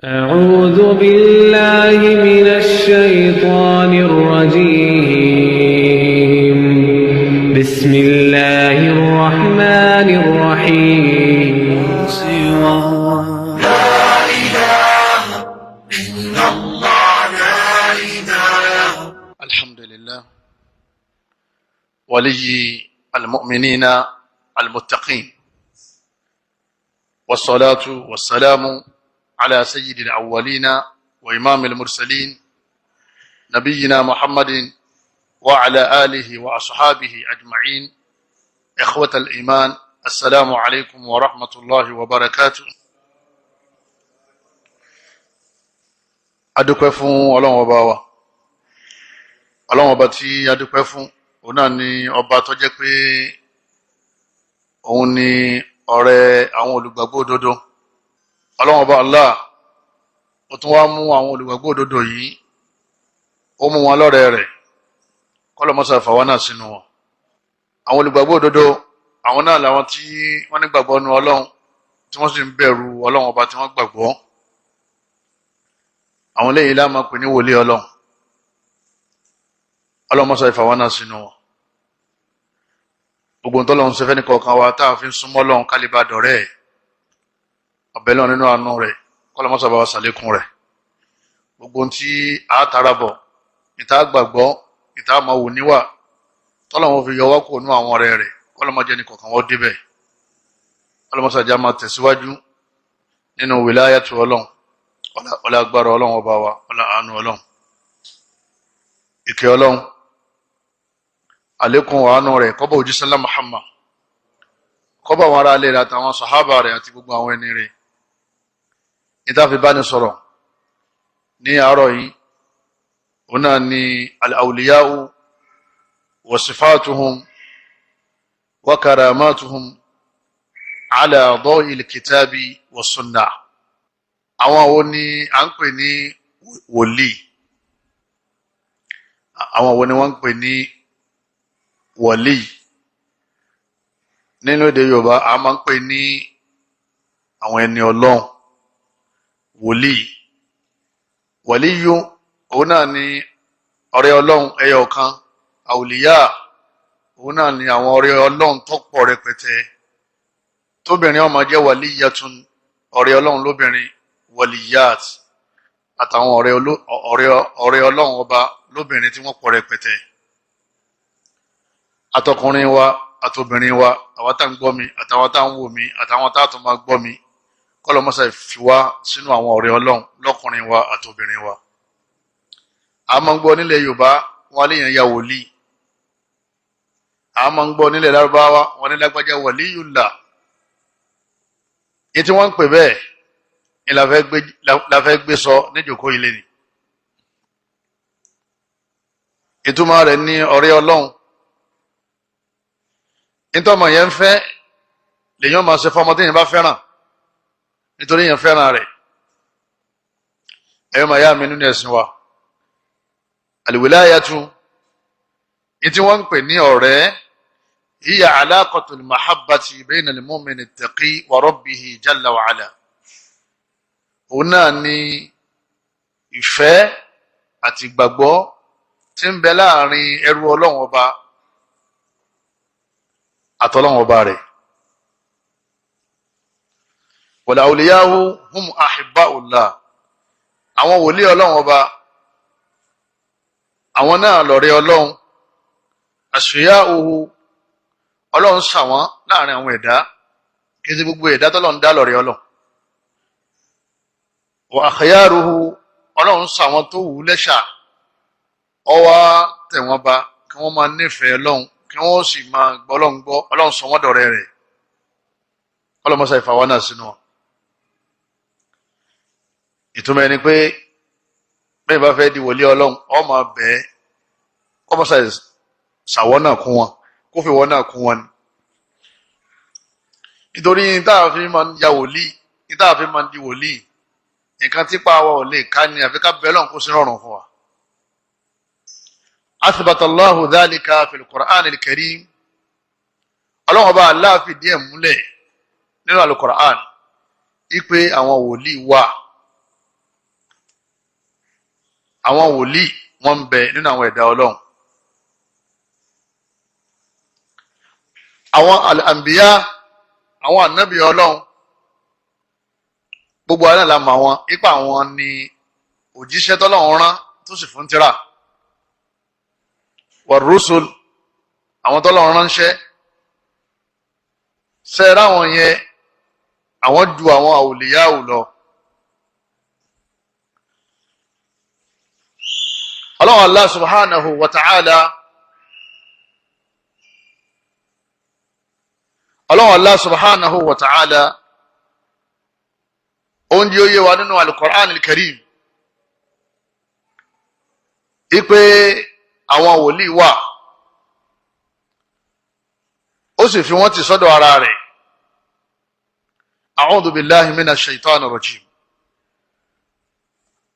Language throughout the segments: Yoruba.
أعوذ بالله من الشيطان الرجيم. بسم الله الرحمن الرحيم. لا إله إلا الله، لا إله. الحمد لله ولي المؤمنين المتقين، والصلاة والسلام على سيد الأولين وإمام المرسلين، نبينا محمد وعلى آله وأصحابه أجمعين. إخوة الإيمان، السلام عليكم ورحمة الله وبركاته. Adúpẹ́ fún Ọlọ́run ọba wa. Ọlọ́run ọba tí adúpẹ́ fún, òun náà ni ọba tó jẹ́ pé òun ni ọ̀rẹ́ àwọn olùgbàgbọ́ òdodo. Ọlọ́run ọba Allah, ó tún wá mú àwọn olùgbàgbọ́ òdodo yìí, ó mú wọn lọ́rẹ́ rẹ̀. Kọ́lọ́mọ́sá fàwọn náà sínú wọn. Àwọn olùgbàgbọ́ òdodo, àwọn náà làwọn tí wọ́n nígbàgbọ́ nu Ọlọ́run, tí wọ́n sì ń bẹ̀rù Ọlọ́run ọba tí wọ́n gbàgbọ́. Àwọn lẹ́yìn lá máa pè ní wòlíì Ọlọ́run. Ọlọ́mọsá ìfàwọn náà sínú wọn. Gbogbo ntọ́lọ́run ṣe fẹ́ni kọ̀ọ̀kan wa tá a fi ń súnmọ́ Ọlọ́run kálíbà dọ̀rẹ́ ẹ̀, ọ̀bẹ lọ́run nínú àánú rẹ̀, kọ́lọ́mọsá bá wa ṣàlékún rẹ̀. Gbogbo ntí a tara bọ̀, ìta gbàgbọ́, ìta máa wò níwà tọ́lọ́run fi yọ wá kó nú àwọn ọ̀rẹ́ rẹ̀, kọ́lọ́mọjẹ́ ní kọ̀ọ̀kan wọ́n débẹ̀. Ọlọ́mọsá já máa tẹ̀síwájú nínú wìláyàtù Ọlọ́run. Ọlá agbára Ọlọ́run ọba wa, ọlá àánú Ọlọ́run, ìkẹ́ Ọlọ́run, àlékún àánú rẹ̀ kó bá òjíṣẹ́ ńlá Muhammad, kó bá àwọn ará ilé rẹ̀ àtàwọn sàhábà rẹ̀ àti gbogbo àwọn ẹni rẹ̀. Níta fi bá ní sọ̀rọ̀ ní àárọ̀ yìí, òun náà ni al-awliya'u wa sifatuhum wa karamatuhum ala daw'il kitabi wa sunnah. Àwọn wo ni à ń pè ní wòlíì? Àwọn wo ni wọ́n ń pè ní wòlíì? Nínú èdè Yorùbá, a máa ń pè ní àwọn ẹni Ọlọ́run, wòlíì. Wàlíyù, òun náà ni ọ̀rẹ́ Ọlọ́run ẹyọ kan. Àwòlíyà, òun náà ni àwọn ọ̀rẹ́ Ọlọ́run tó pọ̀ rẹpẹtẹ. Tóbìnrin ó máa jẹ́ wàlíyàtun, ọ̀rẹ́ Ọlọ́run lóbìnrin, wàlíyàt, àtàwọn ọ̀rẹ́ Ọlọ́run ọba lóbìnrin tí wọ́n pọ̀ rẹpẹtẹ. Àtọkùnrin wa àtobìnrin wa, àwọn tá ń gbọ́ mi, àtàwọn tá ń wò mí, àtàwọn tá tún máa gbọ́ mi, kọ́lọ́mọ́sá fi wá sínú àwọn ọ̀rẹ́ Ọlọ́run lọ́kùnrin wa àtobìnrin wa. A máa ń gbọ́ nílẹ̀ Yorùbá, wọn léèyàn ya wòlíì. A máa ń gbọ́ nílẹ̀ Lárúbáwá, wọn ní lágbájá wàlíyùlá. Ní tí wọ́n ń pè bẹ́ẹ̀ ni la fẹ́ gbé sọ níjòkó ilé ni. Ìtumọ̀ rẹ̀ ní ọ̀rẹ́ Ọlọ́run. Nítorí ọmọ yẹn ń fẹ́ lèyàn máa ṣe fọmọdé yẹn bá fẹ́ràn, nítorí yẹn fẹ́ràn rẹ̀. Ẹ̀yọ́ màá yá mi nínú ẹ̀sìn wa, àlùwìláyàtú ní tí wọ́n ń pè ní ọ̀rẹ́, hiya alaqatul mahabbati bayna al-mu'min at-taqi wa rabbihi jalla wa ala. Òun náà ni ìfẹ́ àti ìgbàgbọ́ tí ń bẹ láàrin ẹrú Ọlọ́run ọba àtọlọ́run ọba rẹ̀. Wal awliyahu hum ahibba'ullah. Àwọn wòlíì Ọlọ́run ọba, àwọn náà lọ̀rẹ́ Ọlọ́run. Asfiya'uhu, Ọlọ́run ṣà wọ́n láàrin àwọn ẹ̀dá. Kí sí gbogbo ẹ̀dá tọ́lọ́run dá lọ̀rẹ́ Ọlọ́run. Wa akhyaruhu, Ọlọ́run ṣà wọ́n tó wù ú lẹ́ṣà, ọwọ́ tẹ̀ wọ́n ba kí wọ́n máa nífẹ̀ẹ́ Ọlọ́run, kí wọ́n sì máa gbọ́ Ọlọ́run gbọ́. Ọlọ́run sọ wọ́n dọ̀rẹ́ rẹ̀. Ọlọ́mọṣà ìfàwọ́ náà sínú wọn. Ìtumọ̀ ẹni pé bẹ́ẹ̀ bá fẹ́ di wòlíì Ọlọ́run, ó máa bẹ́ẹ̀ kọ́mọṣà ṣàwọ́ náà kún wọn, kó fi wọ́n náà kún wọn ni. Nítorí tá a fi máa ń ya wòlíì, tá a fi máa ń di wòlíì, nǹkan tí pa wa ò lè ká ní, àfi ká bẹ́ẹ̀ lọ́n kó sí rọrùn fún wa. Athbata Allahu dhalika fil Qur'an al-Karim. Ọlọ́run ọba Allah fìdí ẹ̀ múlẹ̀ nínú al-Qur'an ipe àwọn wòlíì wà. Àwọn wòlíì wọ́n ń bẹ nínú àwọn ẹ̀dá Ọlọ́run. Àwọn al-anbiya, àwọn ànábì Ọlọ́run, gbogbo àná la mọ̀ àwọn ipa àwọn ni òjíṣẹ́ tọ́lọ́run rán tó sì fún tírà. War-rusul, àwọn tọ́lọ́run ránṣẹ́ sẹ́ẹ̀rẹ́ àwọn yẹn, àwọn ju àwọn àwòlíyáwò lọ. Ọlọ́run Allah subhanahu wa ta'ala, Ọlọ́run Allah subhanahu wa ta'ala, oúnjẹ oyé wa nínú al-Qur'an al-Karim ipe àwọn wòlíì wà, ó sì fi wọ́n ti sọ́dọ̀ ara rẹ̀. A'udhu billahi minash shaitani rajim.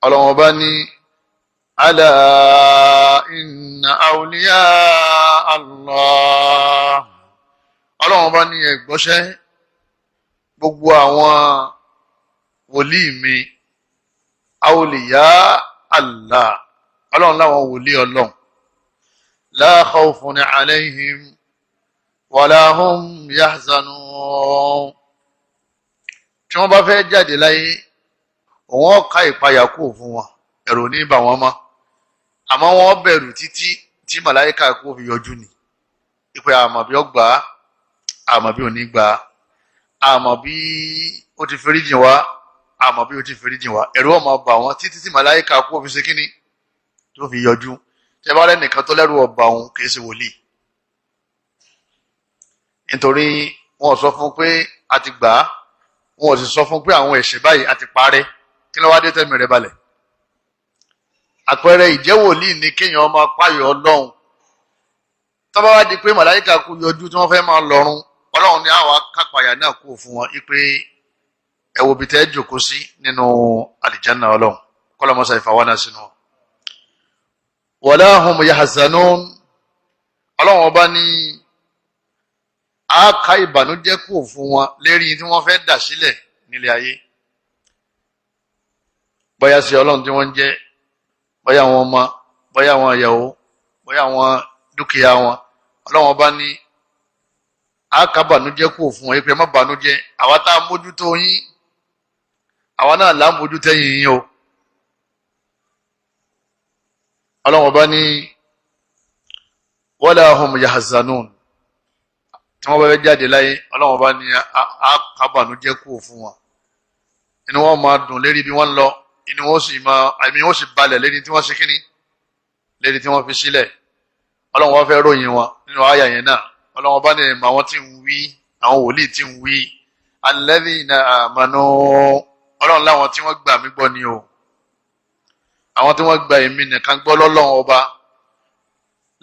Ọlọ́run ọba ní ala inna awliya Allah. Ọlọ́run ọba ní ẹ̀gbọ́sẹ́ gbogbo àwọn wòlíì mi, awliya Allah, ọlọ́run láwọn wòlíì ọlọ́run, la khawfun alayhim wala hum yahzanun. Tí wọ́n bá fẹ́ jáde láyé, òun ó ká ìpayà kúrò fún wọn, ẹ̀rù ní bà wọ́n mọ́, àmọ́ wọ́n bẹ̀rù títí tí màláíkà kú fi yọjú ni ìpè àmọ́ bí ó gbà á, àmọ́ bí ò ní gbà á, àmọ́ bí ó ti foríjìn wá, àmọ́ bí ó ti foríjìn wá. Ẹ̀rù ó máa bà wọ́n títí tí màláíkà kú fi ṣe kíní tó fi yọjú. Tẹ́ bá rẹ́ nìkan tó lẹ́rù ọba òun, kì í ṣe wòlíì, nítorí wọn ò sọ fún pé a ti gbà á, wọn ò sì sọ fún pé àwọn ẹ̀ṣẹ̀ báyìí a ti parẹ́. Kí ló wá dé tẹ́mi rẹ̀ balẹ̀? Àpẹẹrẹ ìjẹ́wòlíì ni kéèyàn máa páyọ̀ ọlọ́run. Tó bá wá di pé màláíkà kú yọjú tí wọ́n fẹ́ máa lọ́run, ọlọ́run ní àwọn akápayà náà kú fún wọn pé ẹ wo ibi tẹ́ ẹ jòkó sí nínú àlìjáná ọlọ́run, kọ́lọ́mọṣà ìfàwọ́nà sínú wọn. Wala hum yahzanun. Ọlọ́run ọba ní a ká ìbànújẹ́ kù fún wọn lérí tí wọ́n fẹ́ dà sílẹ̀ nílé ayé, bóyá sí ọlọ́run tí wọ́n ń jẹ́, bóyá àwọn ọmọ, bóyá àwọn ìyàwó, bóyá àwọn dúkìá wọn. Ọlọ́run ọba ní a ká ìbànújẹ́ kù fún wọn pé má bànújẹ́, àwa tá a mójútó yín, àwa náà là ń mójútó yín yín o. Ọlọ́run ọba ní wala hum yahzanun. Tí wọ́n bá fẹ́ jáde láyé, ọlọ́run ọba ní àkábànújẹ́ kù fún wọn, inú wọn máa dùn lérí bí wọ́n lọ, inú wọn sì máa, àmì wọn sì balẹ̀ lérí tí wọ́n ṣe kíní, lérí tí wọ́n fi sílẹ̀. Ọlọ́run wọn fẹ́ ròyìn wọn nínú àyà yẹn náà. Ọlọ́run ọba ní ìmọ̀ àwọn tí ń wí, àwọn wòlíì tí ń wí, alladhina amanu, ọlọ́run láwọn tí wọ́n gbà mí gbọ́ ni o, àwọn tí wọ́n gba èmi nìkan gbọ́ lọ́lọ́run ọba.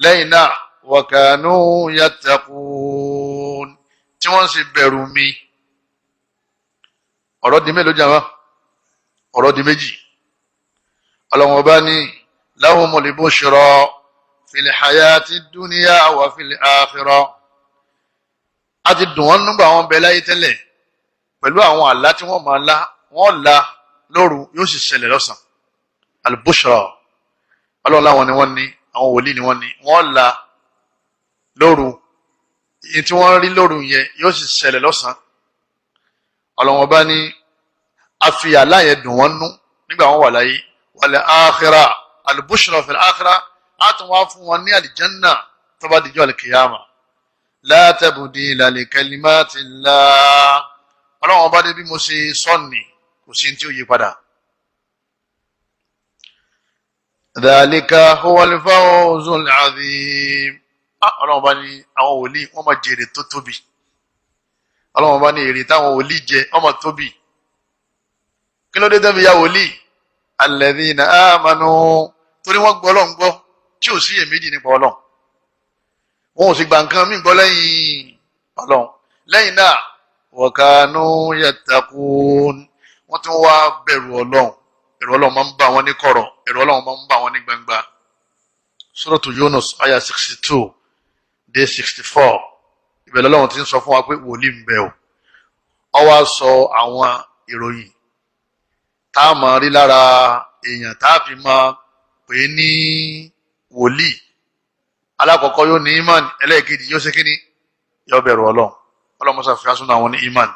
Lẹ́yìn náà, wa kanu yattaqun, tí wọ́n sì bẹ̀rù mi. Ọ̀rọ̀ di mélòó jàmbá? Ọ̀rọ̀ di méjì. Ọlọ́run ọba ní lahumul bushra fil hayati dunya wa fil akhirah. A ti dùn wọ́n nígbà wọn bẹ láyé tẹ́lẹ̀ pẹ̀lú àwọn àlá tí wọ́n máa lá, wọ́n lá lóru yóò sì ṣẹlẹ̀ lọ́sàn. Al-bushra, ọlọ́run láwọn ni wọ́n ní, àwọn wòlíì ni wọ́n ní, wọ́n lá lóru, ìyẹn tí wọ́n rí lóru yẹn yóò sì ṣẹlẹ̀ lọ́sàn. Ọlọ́run ọba ní a fi àlá yẹn dùn wọ́n nú nígbà wọ́n wà láyé. Wal akhirah, al-bushra fil akhirah, á tún wá fún wọn ní àlìjánná tó bá dijọ́ al-qiyama. La tabdila li kalimatillah. Ọlọ́run ọba dé bí mo ṣe sọ́ọ̀nì, kò sí tí ó yí padà. Dhalika huwal fawzul azim. Ọlọ́run bá ní àwọn wòlíì wọ́n máa jèrè tó tóbi. Ọlọ́run bá ní èrè táwọn wòlíì jẹ wọ́n máa tóbi. Kí ló dé tẹ́ fi ya wòlíì? Alladhina amanu, torí wọ́n gbọ́ ọlọ́run gbọ́ tí ò sí iyèméjì nípa ọlọ́run. Wọn ò sì gba nǹkan mí gbọ́ lẹ́yìn ọlọ́run. Lẹ́yìn náà, wa kanu yattaqun, wọ́n tún wá bẹ̀rù ọlọ́run. Ẹ̀rù ọlọ́run máa ń bá wọn ní kọ̀rọ̀, ẹ̀rù ọlọ́run máa ń bá wọn ní gbangba. Suratu Yunus aya 62 dé 64, ìbẹ̀rẹ̀ ọlọ́run ti ń sọ fún wa pé wòlíì ń bẹ o. Ó wá sọ àwọn ìròyìn tá a máa rí lára èèyàn tá a fi máa pè é ní wòlíì. Alákọ̀ọ́kọ́, yóò ní iman. Ẹlẹ́ẹ̀kejì, yóò ṣe kíni? Yóò bẹ̀rù Ọlọ́run. Ọlọ́run mọ́sá fi asúnà àwọn ní iman.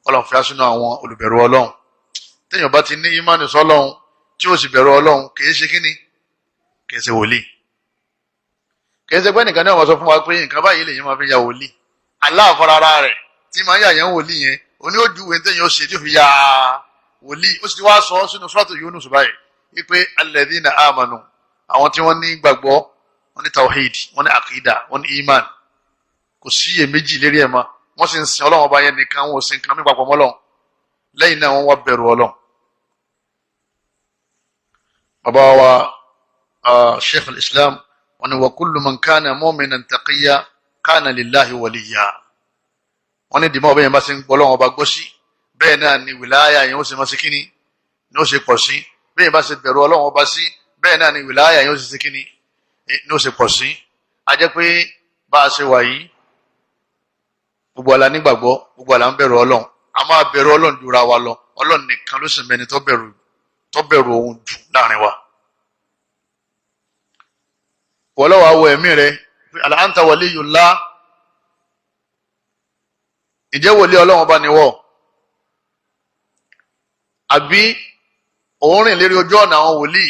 Ọlọ́run fi asúnà àwọn olùbẹ̀rù Ọlọ́run. Téèyàn bá ti ní iman sọ́lọ́run, tí ó sì bẹ̀rù Ọlọ́run, kìí ṣe kíni? Kìí ṣe wòlíì. Kìí ṣe pé nìkan náà wọ́n sọ fún wa pé nǹkan báyìí lèyìn máa fi ya wòlíì. Allah fúnra ara rẹ̀ tí máa ń yà yẹn wòlíì yẹn, òní ó ju ìwé téèyàn ó ṣe tí ó fi ya wòlíì. Ó sì ti wá sọ sínú Suratu Yunus báyìí wípé alladhina amanu, àwọn tí wọ́n ní gbàgbọ́, wọ́n ní tawhid, wọ́n ní akida, wọ́n ní iman, kò sí iyèméjì lérí ẹ̀ mọ́. Wọ́n sì ń sin Ọlọ́run Ọba yẹn nìkan, wọn ò sin nǹkan mí papọ̀ mọ́ Ọlọ́run. Lẹ́yìn náà, wọ́n wá bẹ̀rù Ọlọ́run. Bàbá wa Sheikh al-Islam, wọ́n ní wa kullu man kana mu'minan taqiyya kana lillahi waliyya. Wọ́n ní dìmọ́ ọbẹ̀ yẹn bá ṣe ń gbọ́ Ọlọ́run Ọba gbọ́ sí, bẹ́ẹ̀ náà ni wìláyà yẹn ó sì máa ṣe kíní ni ó ṣe pọ̀ sí. Bẹ́ẹ̀ bá ṣe bẹ̀rù Ọlọ́run Ọba sí, bẹ́ẹ̀ náà ni wìláyà yẹn ó sì ṣe kíní ni ó ṣe pọ̀ sí. A jẹ́ pé bá a ṣe wà yìí, gbogbo àlà nígbàgbọ́, gbogbo àlà ń bẹ̀rù Ọlọ́run. A máa bẹ̀rù Ọlọ́run jura wa lọ. Ọlọ́run nìkan ló sì mẹni tó bẹ̀rù òun jù láàrin wa. Wọ́lọ́wọ́ awọ ẹ̀mí rẹ̀, anta waliyullah, ìjẹ́ wòlíì Ọlọ́run Ọba ni wọ́, àbí òun rìn lérí ojú ọ̀nà àwọn wòlíì?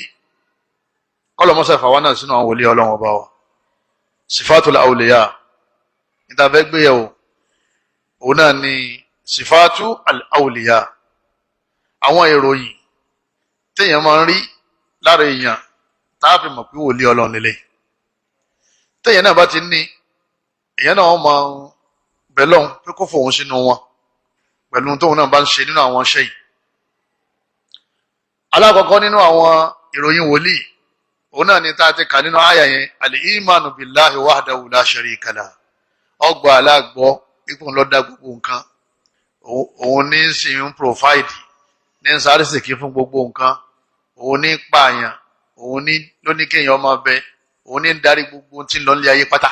Kọ́lọ́mọ́sá ìfàwọn náà sínú àwọn wòlíì Ọlọ́run Ọba wa. Sifatul awliya níta fẹ́ gbéyàwó, òun náà ni sifatu al-awliya, àwọn ìròyìn téèyàn máa ń rí lára èèyàn tá a fi mọ̀ pé wòlíì Ọlọ́run lélẹ̀. Téèyàn náà bá ti ní, èèyàn náà wọ́n máa bẹ̀ lọ́hùn pé kó fòun sínú wọn pẹ̀lú tóun náà bá ń ṣe nínú àwọn iṣẹ́ yìí. Alákọ̀ọ́kọ́ nínú àwọn ìròyìn wòlíì, òun náà ni tá a ti kà nínú àyà yẹn, al-imanu billahi wahdahu la sharika lah. Ọgbà aláàgbọ́ ipò ńlọ́dá gbogbo nǹkan, òun ní sì ń provide, ní ń sáré sìkí fún gbogbo nǹkan, òun ní pààyàn, òun ní ló ní kéèyàn máa bẹ, òun ní ń darí gbogbo tí ń lọ nílé ayé pátá.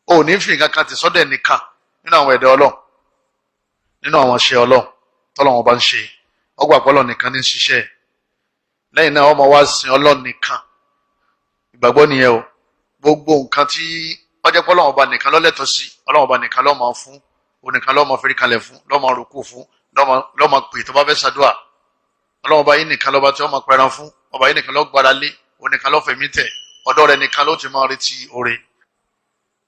Òun ní fi nǹkan kan ti sọ́dọ̀ ẹnìkan nínú àwọn ẹ̀dá Ọlọ́run, nínú àwọn iṣẹ́ Ọlọ́run tọ́lọ́run bá ń ṣe. Ọgbà pọ́lọ̀ nìkan ní ṣiṣẹ́. Lẹ́yìn náà, ọmọ wa sin Ọlọ́run nìkan. Ìgbàgbọ́ nìyẹn o. Gbogbo nǹkan tí ọjọ́ pé Ọlọ́run Ọba nìkan ló lẹ́tọ̀ọ́ sí, Ọlọ́run Ọba nìkan ló máa fún, òun nìkan ló máa forí kalẹ̀ fún, ló máa rúkú fún, ló máa pè tó bá fẹ́ ṣàdúà. Ọlọ́run Ọba yìí nìkan lọ́ba tí wọ́n máa pẹran fún. Ọba yìí nìkan ló gbára lé, òun nìkan ló fẹ̀mí tẹ̀, ọ̀dọ̀ rẹ̀ nìkan ló ti máa retí oore.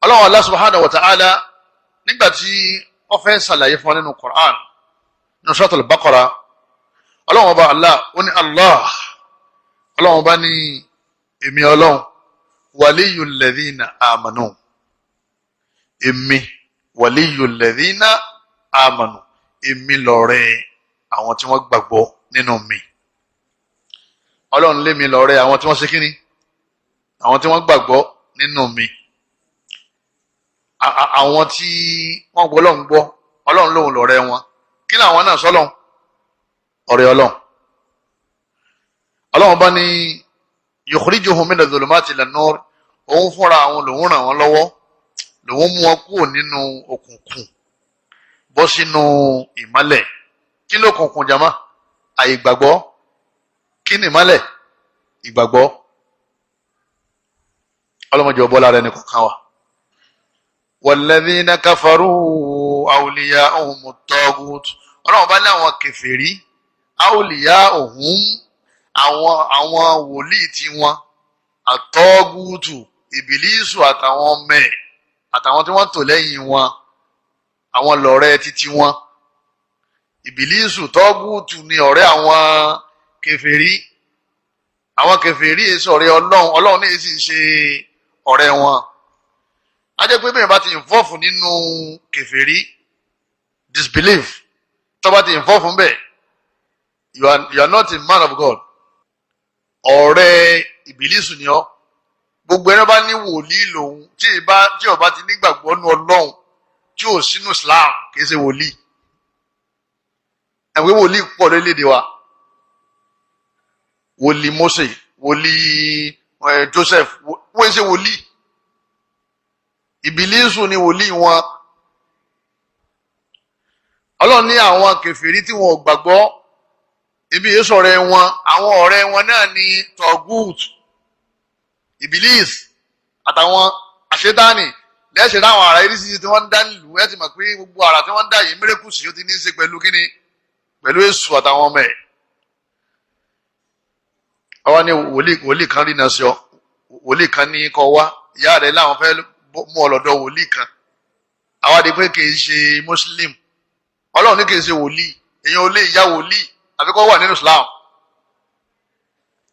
Ọlọ́run Allah subhanahu wa ta'ala, nígbà tí wọ́n fẹ́ ṣàlàyé fún wa nínú Qur'an, nínú Suratul Baqara, Ọlọ́run Ọba Allah, ó ní Allah, Ọlọ́run Ọba ní èmi Ọlọ́run, waliyul ladhina amanu, èmi waliyul ladhina amanu, èmi lọ̀rẹ́ àwọn tí wọ́n gbàgbọ́ nínú mi. Ọlọ́run lémi lọ̀rẹ́ àwọn tí wọ́n ṣe kíni? Àwọn tí wọ́n gbàgbọ́ nínú mi, àwọn tí wọ́n gbọ́ Ọlọ́run gbọ́. Ọlọ́run lòun lọ̀rẹ́ wọn. Kí ni àwọn náà sọ́lọ́run? Ọ̀rẹ́ Ọlọ́run. Ọlọ́run bá ní yukhrijuhum mina dhulumati ila nur, òun fúnra àwọn lòun ràn wọ́n lọ́wọ́, lòun mú wọn kúrò nínú òkùnkùn bọ́ sínú ìmọ́lẹ̀. Kí ló kùnkùn jama? Àìgbàgbọ́. Kí ni ìmọ́lẹ̀? Ìgbàgbọ́. Ọlọ́mọdé ọbọ̀ lára ẹni kọ̀ọ̀kan wa. Walladhina kafaru awliya'uhum at-taghut. Ọlọ́run bá ní àwọn kèfèrí, awliya'uhum, àwọn wòlíì tí wọn, àtọ́gùtù, ìbílísù àtàwọn ọmọ ẹ̀ àtàwọn tí wọ́n tò lẹ́yìn wọn, àwọn lọ̀rẹ́ títí wọn. Ìbílísù, tọ́gùtù ni ọ̀rẹ́ àwọn kèfèrí. Àwọn kèfèrí èso ọ̀rẹ́ Ọlọ́run, Ọlọ́run ní èsì ṣe ọ̀rẹ́ wọn. A jẹ́ pé bẹ́ẹ̀ bá ti involve nínú kèfèrí, disbelief, tó bá ti involve ń bẹ̀, you are not a man of God. Ọ̀rẹ́ ìbílísù ni ọ́. Gbogbo ẹni bá ní wòlíì lòun, tí ó bá ti nígbàgbọ́ nú Ọlọ́run, tí ò sínú Islam, kì í ṣe wòlíì. Ẹ̀wé wòlíì pọ̀ lórílẹ̀‐èdè wa: wòlíì Mose, wòlíì Joseph. Wọ́n ń ṣe wòlíì. Ìbílísù ni wòlíì wọn. Ọlọ́run ní àwọn kèfèrí tí wọn ò gbàgbọ́. Ibi yìí sọ̀rọ̀ wọn, àwọn ọ̀rẹ́ wọn náà ni tọ̀gùt, Ìbílísì àtàwọn àṣetánì lẹ́sẹ̀ táwọn ará irisisi tí wọ́n ń dá nílùú. Ẹ̀ ti mọ̀ pé gbogbo àrà tí wọ́n ń dá yìí, mírèkùsì ó ti ní í ṣe pẹ̀lú kíni? Pẹ̀lú èṣù àtàwọn ọmọ ẹ̀. Àwa ní wòlíì, wòlíì kan rí náà sí ọ, wòlíì kan ní kọ wá, ìyá rẹ̀ láwọn fẹ́ mú ọ lọ́dọ̀ wòlíì kan. Àwa di pé kì í ṣe Muslim, Ọlọ́run ní kì í ṣe wòlíì. Èèyàn ò lè ya wòlíì àfi kó wà nínú Islam,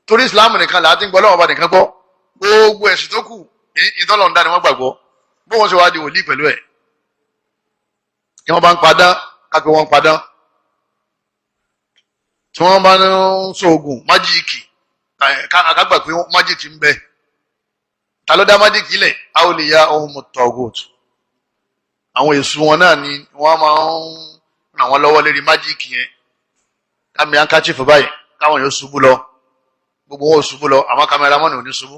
torí Islam nìkan là á ti ń gbọ́, Ọlọ́run ọba nìkan gbọ́. Gbogbo ẹ̀sìn tó kù, ìtọ́lọ́run dá ni wọ́n gbàgbọ́. Bó wọ́n ṣe wá di wòlíì pẹ̀lú ẹ̀? Kí wọ́n bá ń padán, kápẹ́ wọ́n ń padán. Tí wọ́n bá ń sọ̀gùn magic, kágbà pé magic ń bẹ. Ta ló dá magic lẹ̀? Awliya ohun tọ̀gùt, àwọn èṣù wọn náà ni wọ́n máa ń ràn wọ́n lọ́wọ́ lérí magic yẹn. Kámi handkerchief báyìí, káwọn yóò ṣubú lọ, gbogbo wọn ò ṣubú lọ, àmọ́ cameraman ò ní ṣubú.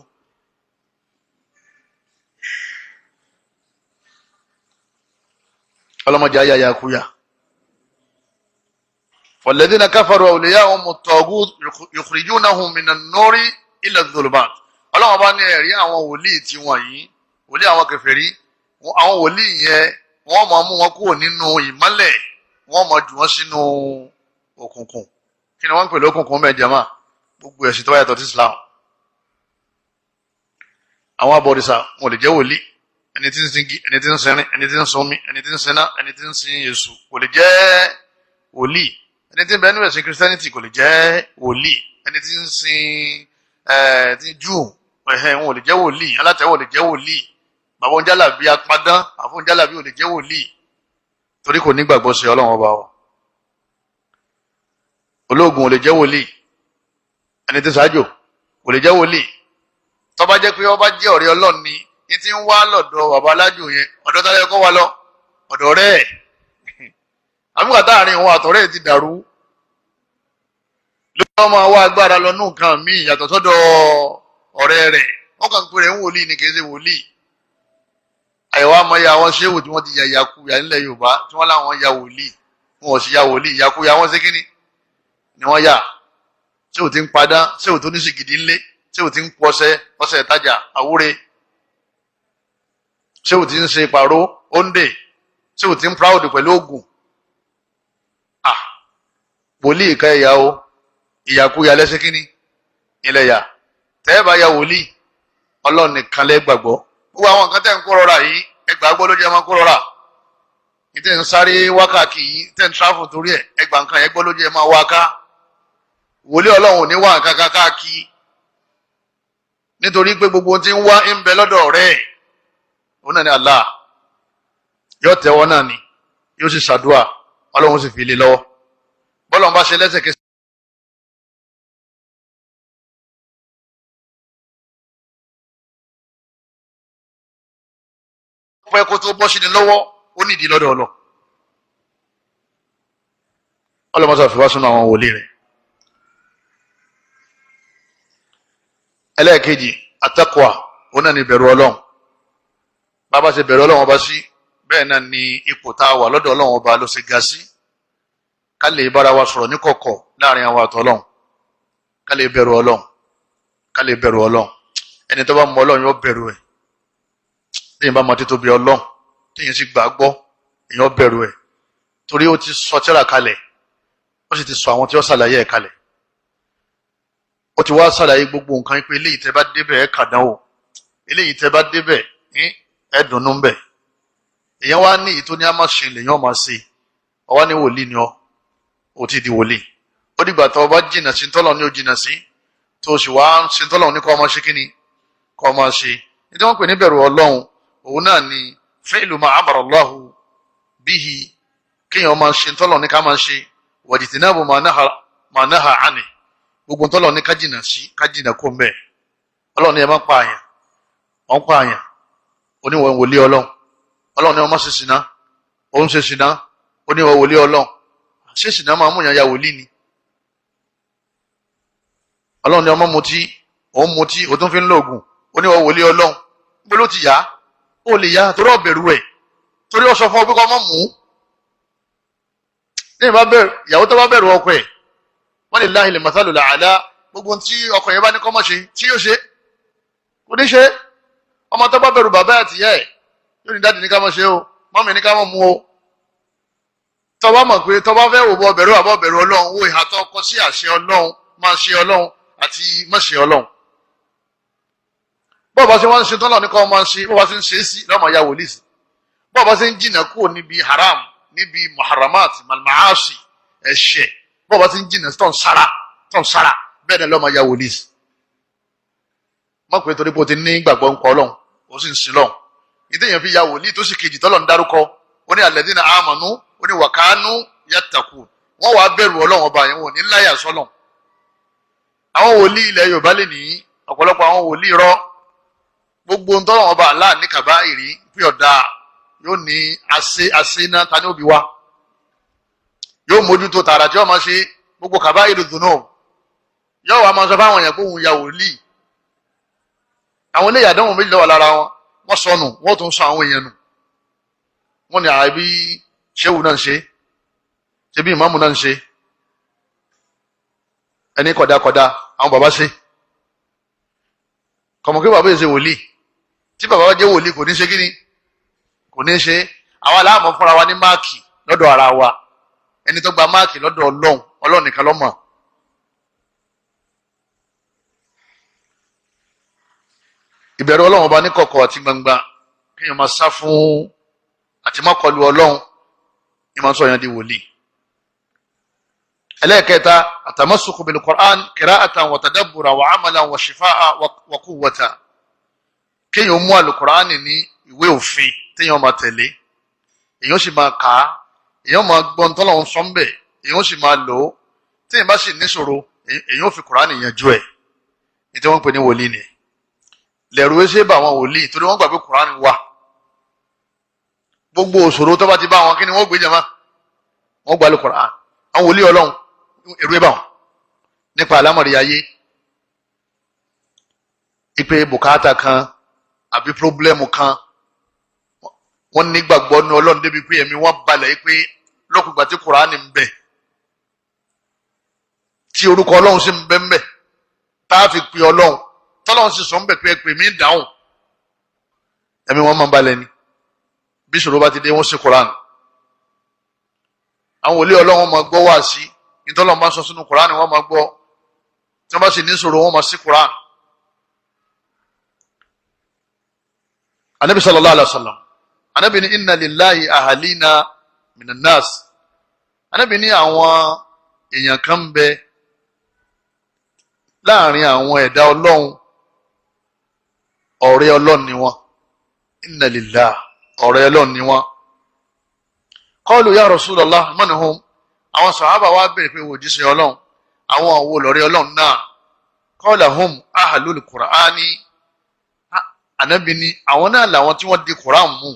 Ọlọ́mọdé ayé ayakuya. والذين كفروا أولياءهم الطاغوت يخرجونهم من النور إلى الظلمات. Ọlọ́run bá ní ẹ̀rí àwọn wòlíì tí wọ́n yìí, wòlíì àwọn kèfèrí, àwọn wòlíì yẹn, wọ́n máa mú wọn kúrò nínú ìmọ́lẹ̀, wọ́n máa jù wọ́n sínú òkùnkùn. Kí ni wọ́n ń pè lókùnkùn mẹ́jọ máa? Gbogbo ẹ̀sìn tó bá yàtọ̀ sí Islam. Àwọn abọ̀rìṣà, wọn ò lè jẹ́ wòlíì. Ẹni tí ń sin igi, ẹni tí ń sinrin, ẹni tí ń sunmi, ẹni tí ń sinná, ẹni tí ń sin Èṣù kò lè jẹ́ wòlíì. Ẹni tí ń bẹ nínú ẹ̀sìn Christianity kò lè jẹ́ wòlíì. Ẹni tí ń sin tí Júù ẹ̀hẹ́n, wọn ò lè jẹ́ wòlíì. Alátẹ̀wọ̀ lè jẹ́ wòlíì. Bàbá oúnjálàbí, apadán, àfọ oúnjálàbí ò lè jẹ́ wòlíì, torí kò nígbàgbọ́ sí Ọlọ́run ọba o. Ológun ò lè jẹ́ wòlíì. Ẹni tí ń ṣáájò kò lè jẹ́ wòlíì. Tó bá jẹ́ pé ọba jẹ́ ọ̀rẹ́ Ọlọ́run ni ní ti ń wá lọ́dọ̀ bàbá alájò yẹn, ọ̀dọ̀ tá lẹ́kọ́ wa lọ ọ̀dọ̀ rẹ̀, àbúkà táàrin òun àtọ̀rẹ́ ti dàrú, ló máa wá agbára lọ nù nǹkan míì yàtọ̀ sọ́dọ̀ ọ̀rẹ́ rẹ̀. Wọ́n kàn ń pè rẹ̀ ń wòlíì ni, kì í ṣe wòlíì. Àyẹ̀wò àmọ́yé àwọn ṣéwù tí wọ́n ti ya ìyàkuyà nílẹ̀ Yorùbá, tí wọ́n láwọn ya wòlíì, wọn ò sì ya wòlíì. Ìyàkuyà wọn ṣe kíni ni wọ́n yà? Ṣéwù ti ń padà, ṣéwù tó ní sìgìdì ńlé, ṣéwù ti ń pọṣẹ, ọṣẹ ìtajà àwúre, ṣéwù ti ń ṣe pàró òǹdè, ṣéwù ti ń proud pẹ̀lú oògùn. Ah, wòlíì ká ẹ̀yà o, ìyàkuyà lẹ́sẹ̀ kínní ilẹ̀ yà. Tẹ́ẹ̀ bá ya wòlíì, Ọlọ́run nìkan lẹ́ gbàgbọ́. Gbogbo àwọn nǹkan tẹ́ ń kó rọra yìí, ẹ gbàgbọ́ ló jẹ́ máa kó rọra. Ní tẹ́ ń sáré wákàkì yìí, tẹ́ ń tráfù torí ẹ̀, ẹ gbà nǹkan yẹn gbọ́ ló jẹ́ máa wá ká. Wòlíì Ọlọ́run ò ní wá nǹkan káàkiri, nítorí pé gbogbo ohun tí ń wá ń bẹ lọ́dọ̀ rẹ̀, òun náà ni Allah. Yóò tẹ́wọ́ náà ni, yóò sì ṣàdúà, Ọlọ́run sì fi lé lọ́wọ́. Bọ́lọ̀ ń bá ṣe lẹ́sẹ̀kẹsẹ̀ pẹ́ kó tó bọ́ sí ni lọ́wọ́, ó nídìí lọ́dọ̀ ọlọ́. Ọlọ́mọsá fi wá sínú àwọn wòlíì rẹ̀. Ẹlẹ́ẹ̀kejì, àtẹ́kọ̀ọ́, òun náà ni bẹ̀rù Ọlọ́run. Bàbá ṣe bẹ̀rù Ọlọ́run ọba sí, bẹ́ẹ̀ náà ni ipò tá a wà lọ́dọ̀ Ọlọ́run ọba ló ṣe ga sí. Ká lè bára wa sọ̀rọ̀ ní kọ̀kọ̀ láàrin àwọn àtọ̀ Ọlọ́run. Ká lè bẹ̀rù Ọlọ́run, ká lè bẹ̀rù Ọlọ́run. Ẹni tó bá mọ Ọlọ́run yóò bẹ̀rù ẹ̀. Téèyàn bá mọ títóbi Ọlọ́run, téèyàn sì gbà gbọ́, èèyàn bẹ̀rù ẹ̀, torí ó ti sọ tírà kalẹ̀, ó sì ti sọ àwọn tí ó ṣàlàyé ẹ̀ kalẹ̀. Ó ti wá ṣàlàyé gbogbo nǹkan pé eléyìí tẹ́ bá débẹ̀, ẹ̀ kàdánwò, eléyìí tẹ́ bá débẹ̀, ẹ̀ dùnnú bẹ̀. Èèyàn wá ní ìtò ní a máa ṣe, lèèyàn máa ṣe. Ọwá ní wòlíì ni ọ, ò ti di wòlíì. Ó dìgbà tó o bá jìnnà sí tọ́lọ̀ ní o jìnnà sí, tó o sì wá ṣe tọ́lọ̀ ní kọ́ ọ máa ṣe, kíni kọ́ ọ máa ṣe. Ní tí wọ́n pè ní bẹ̀rù Ọlọ́run, òun náà ni fi'lu ma amara Allahu bihi, kéèyàn máa ṣe tọ́lọ̀ ní ká máa ṣe, wajtinabu ma naha ani, gbogbo tọ́lọ̀ ní ká jìnnà sí, ká jìnnà kó mbẹ́. Ọlọ́run ní ẹ má pa àyàn, wọ́n pa àyàn, oníwọ̀n wòlíì Ọlọ́run. Ọlọ́run ní wọ́n má ṣe ṣìnà, òun ṣe ṣìnà, oníwọ̀n wòlíì Ọlọ́run. Ṣé ṣìnà máa mú yàn ya wòlíì ni? Ọlọ́run ní ọmọ mutí, òun mutí, òun tún fi ń lo oògùn, oníwọ̀n wòlíì Ọlọ́run. Níbo ló ti yá? Ó lè yá, torí ọ̀bẹ̀rù ẹ̀, torí ó sọ fún ọ pé kọ́ ọmọ mú. Ní ìbá bẹ̀rù ìyàwó, tó bá bẹ̀rù ọkọ ẹ̀, Wọ́n lè láhìlì masalu làálá, gbogbo tí ọkọ yẹn bá ní kọ́ mọ̀ ṣe tí yóò ṣe, kò ní ṣe. Ọmọ tó bá bẹ̀rù bàbá àti ìyá ẹ̀ yóò ní daddy ní ká mọ̀ ṣe o, mummy ní ká mọ̀ mú o. Tó bá mọ̀ pé tó bá fẹ́ wò bọ́ bẹ̀rù àbọ̀ bẹ̀rù Ọlọ́run, wo ìhà tó kọ sí àṣẹ Ọlọ́run, máa ṣe Ọlọ́run àti má ṣe Ọlọ́run. Bọ́ọ̀ bá ṣe wọ́n ń ṣe tọ́lọ̀ ní kọ́ máa ṣe, bọ́ọ̀ bá ṣe ń ṣe é sí lọ́mọ ya wòlíì sí, bọ́ọ̀ bá ṣe ń jìnnà kúrò níbi haram, níbi muharramat, malmaasi, ẹ̀ṣẹ̀, bọ́ọ̀ bá ṣe ń jìnnà tó ń sára tó ń sára, bẹ́ẹ̀ ni lọ́mọ ya wòlíì sí. Mọ̀ pé torí pé o ti ní gbàgbọ́ ń kọ́ Ọlọ́run, o sì ń sin lọ́hùn, ìdí èèyàn fi ya wòlíì tó sì kejì tọ́lọ̀ ń dárúkọ, ó ní alladhina amanu, ó ní wa kanu yattaqun. Wọ́n wàá bẹ̀rù Ọlọ́run ọba yẹn, wọn ò ní láyà sọ́lọ̀. Àwọn wòlíì ilẹ̀ Yorùbá lè ní ọ̀pọ̀lọpọ̀ àwọn wòlíì rọ gbogbo ń tọ́lọ̀ ọba Allah ní kàbá ìrí pé ọ̀dà yóò ní àṣẹ àṣẹ náà ta ní òbí wa yóò mójútó tààrà tí wọ́n máa ṣe gbogbo kàbá ìrì dùnú, yóò wá máa sọ fáwọn èèyàn pé òun ya wòlíì. Àwọn ilé ìyàdánwò méjì ló wà lára wọn. Wọ́n sọnù, wọ́n tún sọ àwọn èèyàn nù. Wọ́n ní àbí ṣéwù náà ń ṣe, ṣe bí ìmáàmù náà ń ṣe, ẹni kọ̀dákọ̀dá àwọn bàbá ṣe kọ̀mọ̀ kí bàbá yìí ṣe wòlíì. Tí bàbá bá jẹ́ wòlíì, kò ní ṣe kíni, kò ní ṣe. Àwa láàmú fúnra wa ní mark lọ́dọ̀ ara wa. Ẹni tó gba mark lọ́dọ̀ Ọlọ́run, Ọlọ́run nìkan ló mọ̀. Ìbẹ̀rù Ọlọ́run ọba ní kọ̀kọ̀ àti gbangba, kéèyàn máa sá fún àti má kọlu Ọlọ́run ní máa sọ yẹn di wòlíì. Ẹlẹ́ẹ̀kẹta, àtàmásùkù bil Qur'an qira'atan wa tadabbura wa amalan wa shifa'a wa quwwata. Kéèyàn mú àlùkùránì ní ìwé òfin téèyàn máa tẹ̀lé, èèyàn sì máa kà á, èèyàn máa gbọ́ ntọ́lọ́hún sọ́ńbẹ̀, èèyàn sì máa lò ó. Téèyàn bá sì níṣòro, èèyàn ò fi Kùránì yanjú ẹ̀. Ní tí wọ́n ń pè ní wòlíì ni lẹ̀rù ẹ ṣe bá àwọn wòlíì, torí wọ́n gbà pé Kùránì wà. Gbogbo òṣòro tó bá ti bá wọn, kí ni wọ́n gbé jama? Wọ́n gbà lù Kùránì. Àwọn wòlíì Ọlọ́run, èrú ẹ bá wọn nípa àlámọ̀rí ayé, ipe bùkátà kan àbí problem kan, wọ́n nígbàgbọ́ ní Ọlọ́run débi pé ẹ̀mí wọn balẹ̀ pé lókùgbà tí Kùránì ń bẹ, tí orúkọ Ọlọ́run sì ń bẹ ń bẹ, tá a fi pe Ọlọ́run, tọ́lọ́run sì sọ ń bẹ pé pè mí dáhùn, ẹ̀mí wọn máa ń balẹ̀ ni. Bí ìṣòro bá ti dé, wọ́n sì Kùránì. Àwọn wòlíì Ọlọ́run máa gbọ́ wá sí ìtọ́lọ́run bá sọ sínú Kùránì, wọ́n máa gbọ́. Tí wọ́n bá sì ní ìṣòro, wọ́n máa sí Kùránì. Anabi sallallahu alaihi wa sallam, anabi ní inna lillahi ahalina minan nas. Anabi ní àwọn èèyàn kan ń bẹ láàrin àwọn ẹ̀dá Ọlọ́run, ọ̀rẹ́ Ọlọ́run ni wọ́n. Inna lillahi, ọ̀rẹ́ Ọlọ́run ni wọ́n. Qalu ya Rasulallah, man hum? Àwọn sàhábà wa béèrè pé, òjíṣẹ́ Ọlọ́run, àwọn òwò lọ́rẹ́ Ọlọ́run náà? Qala hum ahlul Qur'ani. Ànábì ni àwọn náà làwọn tí wọ́n di Qur'an mú.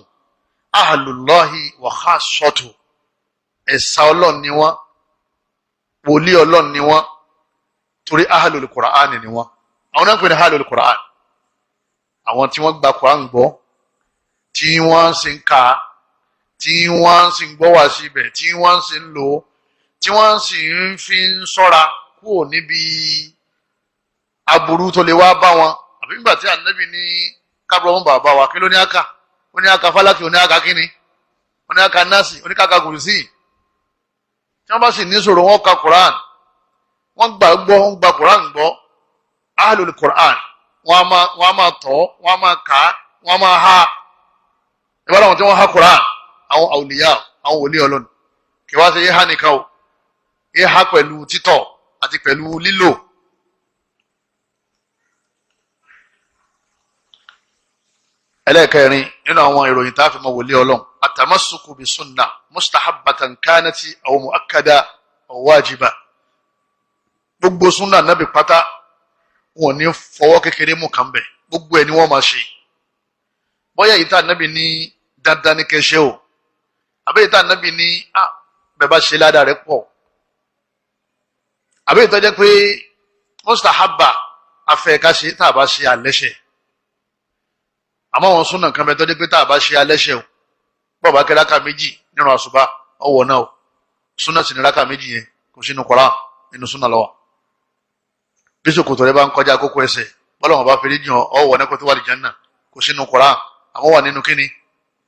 Ahlullahi wa khassatu, ẹ̀sà Ọlọ́run ni wọ́n, wòlíì Ọlọ́run ni wọ́n, torí ahlul Qur'ani ni wọ́n. Àwọn náà ń pè ní ahlul Qur'an, àwọn tí wọ́n gba Qur'an gbọ́, tí wọ́n sì ń kà, tí wọ́n sì ń gbọ́ wá síbẹ̀, tí wọ́n sì ń lò ó, tí wọ́n sì ń fi ń sọ́ra kúrò níbi aburú tó lè wá bá wọn. Àbí nígbà tí ànábì ní kábọ̀ wọn bàbá wa, kí ló ní aka? Ó ní aka fálákì, ó ní aka kíni, ó ní aka násì, ó ní ká kùrùsì. Tí wọ́n bá sì ní sọ̀rọ̀, wọn ka Quran, wọ́n gbà gbọ́, wọ́n gba Quran gbọ́. Ahlul Quran, wọ́n á máa tọ́, wọ́n á máa kà á, wọ́n á máa ha. Ìbára wọn tí wọ́n ha Quran, àwọn àwòlíyà, àwọn wòlíì Ọlọ́run, kí wá sí yé ha nìkan o, yé ha pẹ̀lú títọ̀ àti pẹ̀lú lílò. Ẹlẹ́ẹ̀kẹrin nínú àwọn ìròyìn tá a fi mọ wòlíì Ọlọ́run, àtàmásùkù bí sunna mustahabbatan kanati aw muakkada aw wajiba. Gbogbo sunna nábì pátá, wọn ní fọwọ́ kékeré mú kàn bẹ̀, gbogbo ẹ̀ ni wọ́n máa ṣe. Bóyá yìí tá nábì ní dandan ní kẹṣẹ́ o, àbí yìí tá nábì ní bẹ́ẹ̀ bá ṣe ládàá rẹ̀ pọ̀, àbí yìí tó jẹ́ pé mustahabba afẹ́ ká ṣe, tá a bá ṣe àlẹ́ṣẹ̀. Àmọ́ àwọn súnà kan bẹ tó dé pé tá a bá ṣe alẹ́ṣẹ̀ o, bọ́ọ̀ bá kẹ́ rákà méjì nínú àṣùbà, ọwọ́ náà o. Súnà sì ní rákà méjì yẹn, kò sínú Kùránì. Inú súnà lọ́wọ́. Bí ṣòkòtò rẹ bá ń kọjá kókó ẹsẹ̀, bọ́lọ́wọ́n bá fèrè jìn ọ́ wọ̀ nẹ́kọ́ tó wà lìjánná. Kò sínú Kùránì, àwọn wà nínú kíni?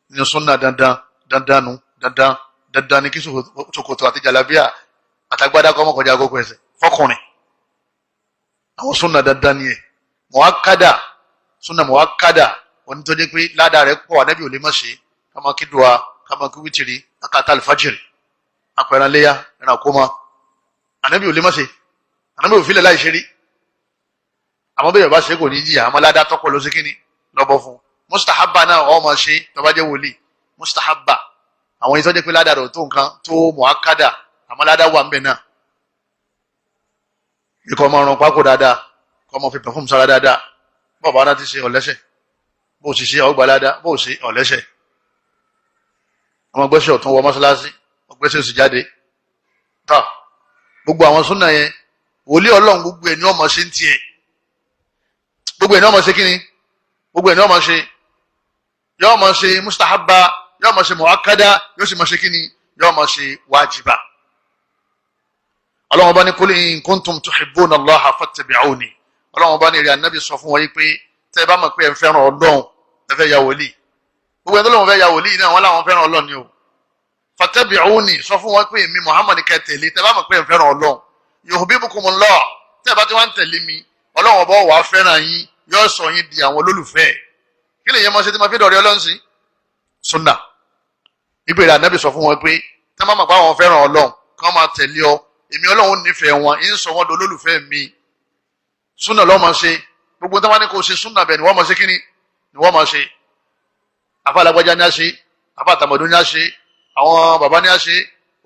Nínú súnà. Dandan dandan nu, dandan dandan ni kí ṣòkòtò àti jàlábíà àtàgbádá kọ́ mọ́ kọjá kókó ẹsẹ̀ fọkùnrin. Àwọn súnà dandan ni ẹ̀. Muakkada, súnà muakkada, òní tó dé pé ládàá rẹ̀ pọ̀, ànábì ò lè má ṣe. Kama kí dùwà, kama kí wítìrì, akata alifajiri, apẹ̀rẹ̀léyà, ẹ̀rànkóma, ànábì ò lè má ṣe. Ànábì ò filẹ̀ láì ṣe rí. Àmọ́ bẹ́ẹ̀ bá ṣe, kò ní jìyà. Àmọ́ ládàá tọ́pọ̀ ló ṣe kíni lọ́bọ̀ fún. Mustahaba náà ọ̀ máa ṣe tó bá jẹ́ wòlíì. Mustahaba, àwọn ìtọ́jú pé ládàá rẹ̀ tó nǹkan tó muakkada, àmọ́ ládàá wà ń bẹ̀ náà. Ikọ̀ ọmọ ọrùn pákó dáadáa, kọ́ ọmọ fi perfume sára dáadáa. Bọ́ọ̀ bá náà ti ṣe, ọ̀lẹ́sẹ̀. Bó sì ṣe, ọgbà ládàá. Bó ṣe, ọ̀lẹ́sẹ̀. Ọmọ gbẹ́sẹ̀ ọ̀tún wọ mọ́ṣáláṣí, ọgbẹ́sẹ̀ òsì jáde tá. Gbogbo àwọn súnà yẹn, wòlíì Ọlọ́run, gbogbo ẹ̀ ní ọmọ ṣe ń tiẹ̀. Gbogbo ẹ̀ ní ọmọ ṣe kíni? Gbogbo ẹ̀ ní ọmọ ṣe. Yóò máa ṣe mustahaba, yóò máa ṣe muakkada, yóò sì máa ṣe kíni? Yóò máa ṣe wájibà. Ọlọ́run bá ní kul in kuntum tuhibbuna Allaha fattabi'uni. Ọlọ́run bá ní ìrìn ànábì, sọ fún wọn yìí pé tẹ́ ẹ bá mọ̀ pé ẹ ń fẹ́ràn Ọlọ́run, ẹ fẹ́ ya wòlíì. Gbogbo ẹni tó lóun fẹ́ ya wòlíì náà, wọ́n láwọn fẹ́ràn Ọlọ́run ni o. Fattabi'uni, sọ fún wọn pé èmi Muhammad kẹ́ tẹ̀lé. Tẹ́ bá mọ̀ pé ẹ ń fẹ́ràn Ọlọ́run, yuhbibkumullah, tẹ́ ẹ bá ti wá ń tẹ̀lé mi, Ọlọ́run ọba wàá fẹ́ràn yín, yóò sọ yín di àwọn olólùfẹ́. Kí lè yẹn máa ṣe tí máa fi dọ̀rẹ́ Ọlọ́run sí? Sunna ìgbèrè. Ànábì, sọ fún wọn pé tẹ́ bá mọ̀ pé àwọn fẹ́ràn Ọlọ́run, kí wọ́n máa tẹ̀lé ọ. Èmi Ọlọ́run nífẹ̀ẹ́ wọn, ń sọ wọn di olólùfẹ́ mi. Súnà lọ́ọ́ máa ṣe. Gbogbo tí wọ́n ní kó ṣe súnà bẹ́ẹ̀ ni wọ́n máa ṣe. Kíni ni wọ́n máa ṣe? Afa alágbájá ní a ṣe, afa àtàmọ̀dún ní a ṣe, àwọn bàbá ní a ṣe.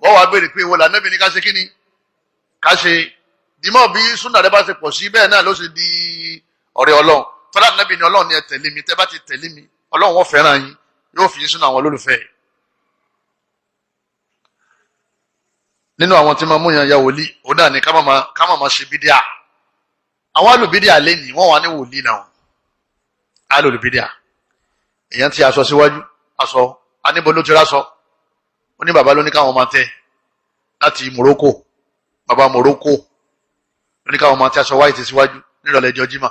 Wọ́n wàá béèrè pé ìwọ lànàbì ní ká ṣe kíni ká ṣe. Dìmọ̀ bí súnà rẹ bá ṣe pọ̀ sí, bẹ́ẹ̀ náà ló ṣe di ọ̀rẹ́ Ọlọ́run. Tọ́lá nàbì ni Ọlọ́run ni ẹ tẹ̀lé mi. Tẹ́ bá ti tẹ̀lé mi, Ọlọ́run wọ́n fẹ́ràn yín, yóò fi yín sínú àwọn olólùfẹ́. Nínú àwọn tí máa mú yàn ya wòlíì, òun náà ni ká má máa ṣe bídíà. Àwọn alùbídíà lẹ́nìí, wọ́n wà ní wòlíì náà. Alùbídíà, èèyàn ti aṣọ síwájú aṣọ aníbo ló ti rásọ. Ó ní bàbá ló ní káwọn máa tẹ láti Morocco. Bàbá Morocco ló ní káwọn máa tẹ aṣọ white síwájú nírọ̀lẹ́ ọjọ́ jimá.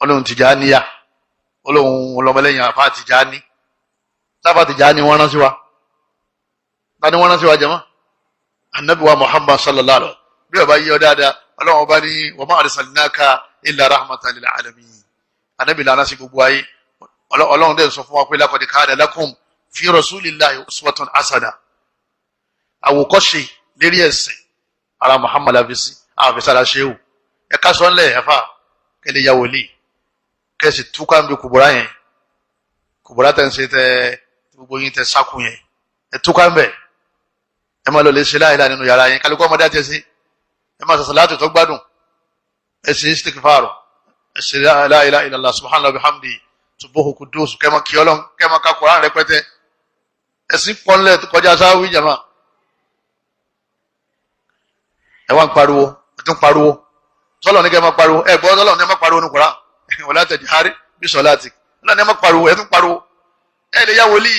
Ọlọ́run Tìjàníyà, Ọlọ́run ọlọ́mọlẹ́yìn àfa Tìjàní, sáfà Tìjàní. Wọ́n rán sí wa. Tani wọ́n rán sí wa jẹ́mọ́? Anabi wa Muhammad sallallahu alaihi wa. Bí ọba yí ọ dáadáa, Ọlọ́run ọba ní wa ma arsalnaka illa rahmatan lil alamin. Anabi lànà sí gbogbo ayé. Ọlọ́run dẹ̀ sọ fún wa pé laqad kana lakum fi rasulillahi uswatun hasana. Àwòkọ́ṣe lérí ẹ̀sìn, ara Muhammad afisi àfisàrà ṣéwù. Ẹ̀ka sọ́nlẹ̀ ẹ̀fà kẹlẹ̀ ya wòlíì, kẹsì túká ń bí kùbùrà yẹn. Kùbùrà tẹ̀ ń ṣe tẹ gbogbo yín tẹ sákù yẹn, ẹ̀ túká ń bẹ̀. Ẹ máa lọ lè ṣe láìláì nínú yàrá yẹn. Kálukú ọmọdé àti ẹsẹ, ẹ máa sàṣàlátù tó gbádùn, ẹ ṣe istighfar, ẹ ṣe la ilaha illallah, subhanallahi bihamdi, subuhu kudus, kẹmọ kí Ọlọ́run, kẹmọ ká Kùránì rẹpẹtẹ. Ẹsìn pọnlẹ kọjá sáwí jama. Ẹ wá ń pariwo, ẹ tún pariwo sọlọ ní kẹ máa pariwo. Ẹ gbọ́, sọlọ ní ẹ máa pariwo ní Kùránì, wala tajhar bi salatik. Sọlọ ní ẹ máa pariwo, ẹ tún pariwo. Ẹ lè ya wòlíì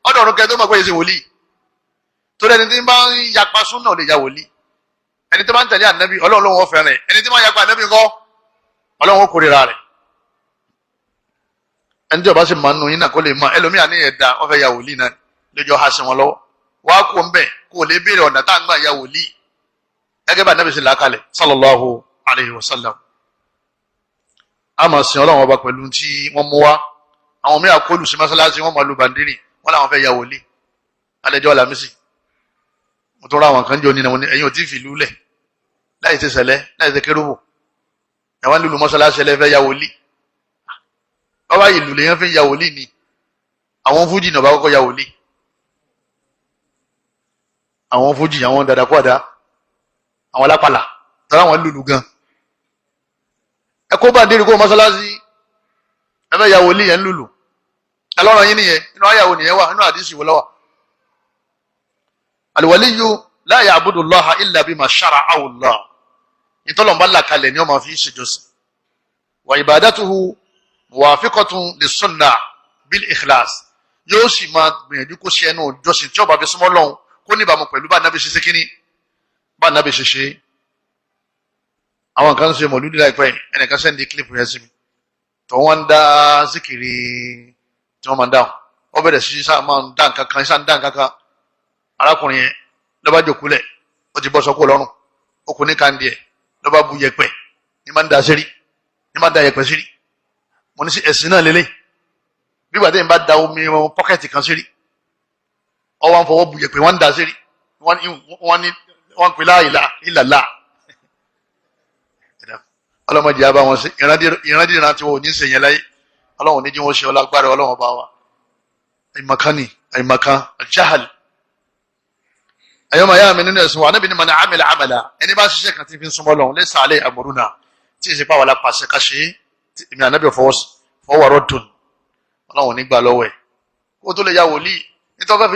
ọdọ ọdún kẹ tó máa gbé yẹn ṣe wòlíì. Torí ẹni tí ń bá ń yapa súnà lè ya wòlíì. Ẹni tí bá ń tẹ̀lé ànábì, Ọlọ́run ló wọ́n fẹ́ràn. Ẹni tí bá ń yapa ànábì ńkọ́? Ọlọ́run ó kórìíra rẹ̀. Ẹni tí ó bá sì máa ń nu yín náà, kó lè mọ ẹlòmíà ní ẹ̀dá wọ́n fẹ́ ya wòlíì náà lójó ha sí wọn lọ́wọ́. Wàá kó ń bẹ̀ kó lè béèrè ọ̀nà tá à ń gbà ya wòlíì gẹ́gẹ́ bá ànábì ṣe làákàlẹ̀ sallallahu alayhi wa sallam. A máa sin Ọlọ́run ọba pẹ̀lú tí wọ́n mú wá. Àwọn mìíràn kọlù sí mọ́sálásí, wọ́n máa lu bàndírì, wọ́n làwọn fẹ́ ya wòlíì alẹ́jọ́ Alámísì. Mo tún ra àwọn kan jọ nínú wọn. Ẹ̀yin ò tí ì fìlú lẹ̀, láì ṣe sẹ̀lẹ̀, láì ṣe kérúbù, ẹ̀wọ̀n lulu mọ́sálásí, ẹlẹ́fẹ́ ya wòlíì. Bàbá ìlú lèyàn fi ń ya wòlíì ni. Àwọn fújì náà bá kọ́kọ́ ya wòlíì. Àwọn fújì, àwọn dàdàkúàdá, àwọn alápàlà tọ́lá, àwọn lulu gan. Ẹ kó bàndírì kó mọ́sálásí, ẹ fẹ́ ya wòlíì, yẹn ń lulu. Ẹlọ́rọ̀ yín nìyẹn. Inú àyàwó nìyẹn wà? Inú àdìsí wò lọ́wọ́? Al-waliyyu la ya'budu Allaha illa bima shara'ahu Allah. Ìtọ́lọ̀mbá làkalẹ̀ ni wọ́n máa fi ṣèjọsìn. Wa ibadatuhu muwafiqatun lis-sunnah bil ikhlas. Yóò sì máa gbìyànjú kó ṣe ẹnu ìjọsìn tí ó bá fi súnmọ́ lọ́hùn, kó níbàámu pẹ̀lú bá nábì ṣe ṣe kíní, bá Bá nàbì ṣe ṣe. Àwọn kan ṣe mọ̀lúdì láìpẹ́, ẹnìkan send clip yẹn sí mi, tó wọ́n ń dá síkìrì tí wọ́n máa ń dáhùn. Wọ́n bẹ̀rẹ̀ sí sáà máa ń dá nǹkan kan, sáà ń dá nǹkan kan. Arákùnrin yẹn ló bá jòkúlẹ̀, ó ti bọ́ sọ́kò lọ́rùn, ó kò ní kandi ẹ̀, ló bá bu yẹ̀pẹ̀ ní máa ń da sírí, ní máa ń da yẹ̀pẹ̀ sírí. Mo ní sí ẹ̀sìn náà lélẹ̀ bí gbàdé ń bá da omi pọ́kẹ́tì kan sírí, ọwọ́ ń fọwọ́ bu yẹ̀pẹ̀, wọ́n ń da sírí, wọ́n ní wọ́n ń pè láìla ìlàlá. Ọlọ́mọdé yà bá wọn sí ìrandíran tí wọn ò ní ṣe yẹn láyé. Ọlọ́run ní jí wọn ṣe ọlágbára Ọlọ́run bá wa. Àyìnmọ̀kan ni àyìnmọ̀kan, jahal. Ẹ̀yọ́ màá yá mi nínú ẹ̀sùn wa, Ànábì ní man amila amala, ẹni bá ṣiṣẹ́ kan tí fi ń súnmọ́ lọ́hùn, laysa alayhi amruna, tí èsì pàwọ́ la pàṣẹ ká ṣe é, èmi Ànábì fọwọ́ raddun, Ọlọ́run nígbà lọ́wọ́ ẹ̀. Kó tó lè ya wòlíì ní tó fẹ́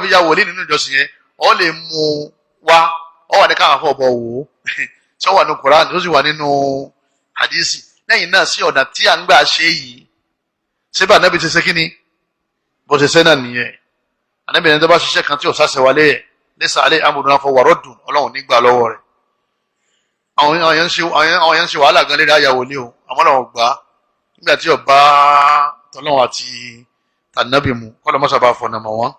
fi ya wòlíì nínú ìjọsìn yẹn, ọ lè mú wa ọ wà ní káwọn afọ ọbọ wò ó, tí ó wà nínú Koran, tó sì wà nínú hadisi. Lẹ́yìn náà, sí ọ̀nà tí à ń gbà ṣe yìí, síbẹ̀ Ànábì ṣe ṣe kí ni bó ṣe ṣe náà nìyẹn. Ànábì ní tó bá ṣiṣẹ́ kan tí ò sáṣẹ wálé ẹ̀, laysa alayhi amruna fahuwa raddun, Ọlọ́run nígbà lọ́wọ́ rẹ̀. Àwọn yẹn ń ṣe wàhálà gan lérí àyàwó lé o, àmọ́ làwọn gbà á nígbà tí ọba tọ́lọ́wọ́n àti tànàbì mu kọ́ lọ́mọ́sá bá fọ̀nà mọ̀ wọ́n.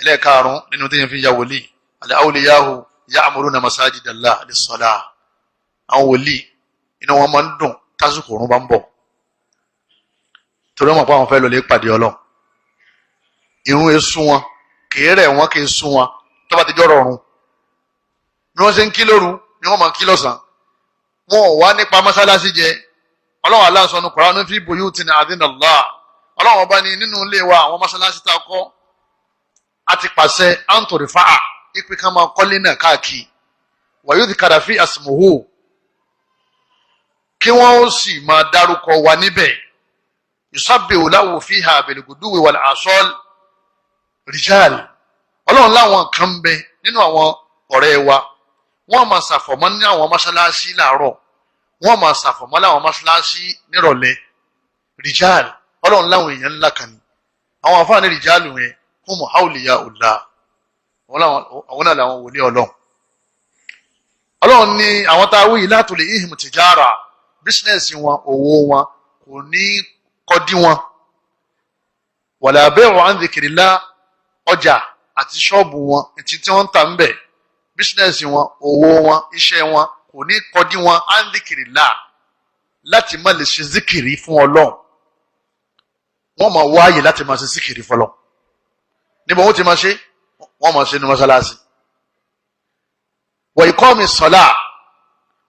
Ẹlẹ́ẹ̀karùn-ún nínú tí yẹn fi ya wòlíì, al-awliyahu ya'muruna masajidallah lis-salah. Àwọn wòlíì, inú wọn máa ń dùn tásìkò òrùn bá ń bọ̀, torí wọn mọ̀ pé àwọn fẹ́ lọ lè pàdé Ọlọ́run. Irun èsùn wọn kìí rẹ̀ wọ́n, kìí sún wọn tó bá ti jọ́ rọrùn. Bí wọ́n ṣe ń kí lóru ni wọ́n máa ń kí lọ́sàn-án. Wọn ò wá nípa mọ́sálásí jẹ. Ọlọ́run aláǹsọ ní Kùránì, fi buyutin adhina Allah, Ọlọ́run ọba ní nínú ilé wa, àwọn mọ́sálásí tá a kọ́, a ti pàṣẹ antorifa'a ipe ká máa kọ́lé náà káàkiri, wa yudhkara fi asmuhu, kí wọ́n ó sì máa dárúkọ wa níbẹ̀, yusabbihu lahu fiha bilguduwi wal asal rijal. Ọlọ́run láwọn kan bẹ nínú àwọn ọ̀rẹ́ wa, wọ́n máa ṣàfọ̀mọ́ ní àwọn mọ́ṣáláṣí láàárọ̀, wọ́n máa ṣàfọ̀mọ́ láwọn mọ́ṣáláṣí nírọ̀lẹ́. Rijal, Ọlọ́run láwọn èèyàn ńlá kan ní àwọn afáàní rijalu yẹn hum awliyaullah, àwọn náà làwọn wòlíì Ọlọ́run. Ọlọ́run ní àwọn tá a wí la tulhihim tijara, business wọn, òwò wọn kò ní kọ́dí wọn, wala bay'un an dhikrillah, ọjà àti ṣọ́ọ̀bù wọn tí wọ́n ń tà ń bẹ̀, business wọn, òwò wọn, iṣẹ́ wọn kò ní kọ́dí wọn, an dhikrillah, láti má lè ṣe zikiri fún Ọlọ́run. Wọ́n máa wáyè láti máa ṣe zikiri fọlọ́. Níbo wọ́n ti máa ṣe? Wọ́n máa ṣe ní mọ́ṣáláṣí. Wa iqami ssalah,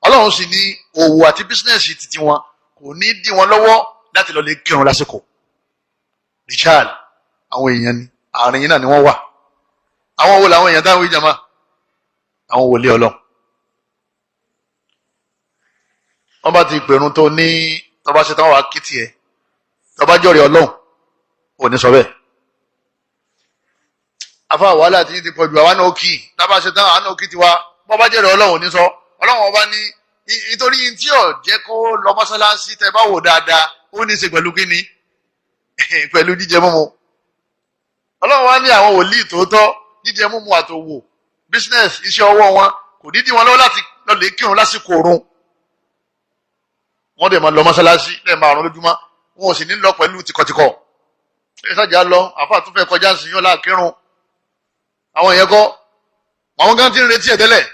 Ọlọ́run sì ní òwò àti business títí wọn kò ní dí wọn lọ́wọ́ láti lọ lè kírun lásìkò. Rijal, àwọn èèyàn ni, àárín yìí náà ni wọ́n wà. Àwọn wo làwọn èèyàn táwọn ìjàmbá? Àwọn wòlíì Ọlọ́run. Wọ́n bá ti pèrún tó ní tọba ṣe tán wà kí tiẹ̀, tọba jọ̀rẹ̀ Ọlọ́run ò ní sọ bẹ́ẹ̀. Afa, wàhálà tí ti pọ̀jù, àwa náà kì í tábà ṣe tán, àwa náà kì í tiwa. Bọ́ bá jẹ̀rẹ̀ Ọlọ́run ò ní sọ. Ọlọ́run ọba ní nítorí tí ò jẹ́ kó lọ mọ́sálásí, tẹ bá wò dáadáa, ó ní í ṣe pẹ̀lú kíni? Pẹ̀lú jíjẹ mímu. Ọlọ́run wá ní àwọn wòlíì tòótọ́, jíjẹ mímu àtòwò, business, iṣẹ́ ọwọ́ wọn kò ní dí wọn lọ́wọ́ láti lọ lè kírun lásìkò oorun. Wọ́n dẹ̀ máa lọ mọ́sálásí lẹ́ẹ̀márùn lójúmọ́, wọn ò sì ní lọ pẹ̀lú tìkọ̀tìkọ̀. Ẹ sájà lọ, àfa tún fẹ́ kọjá sí yọ́n láàkírun. Àwọn yẹn kọ́, àwọn gan ti ń retí ẹ̀ tẹ́lẹ̀.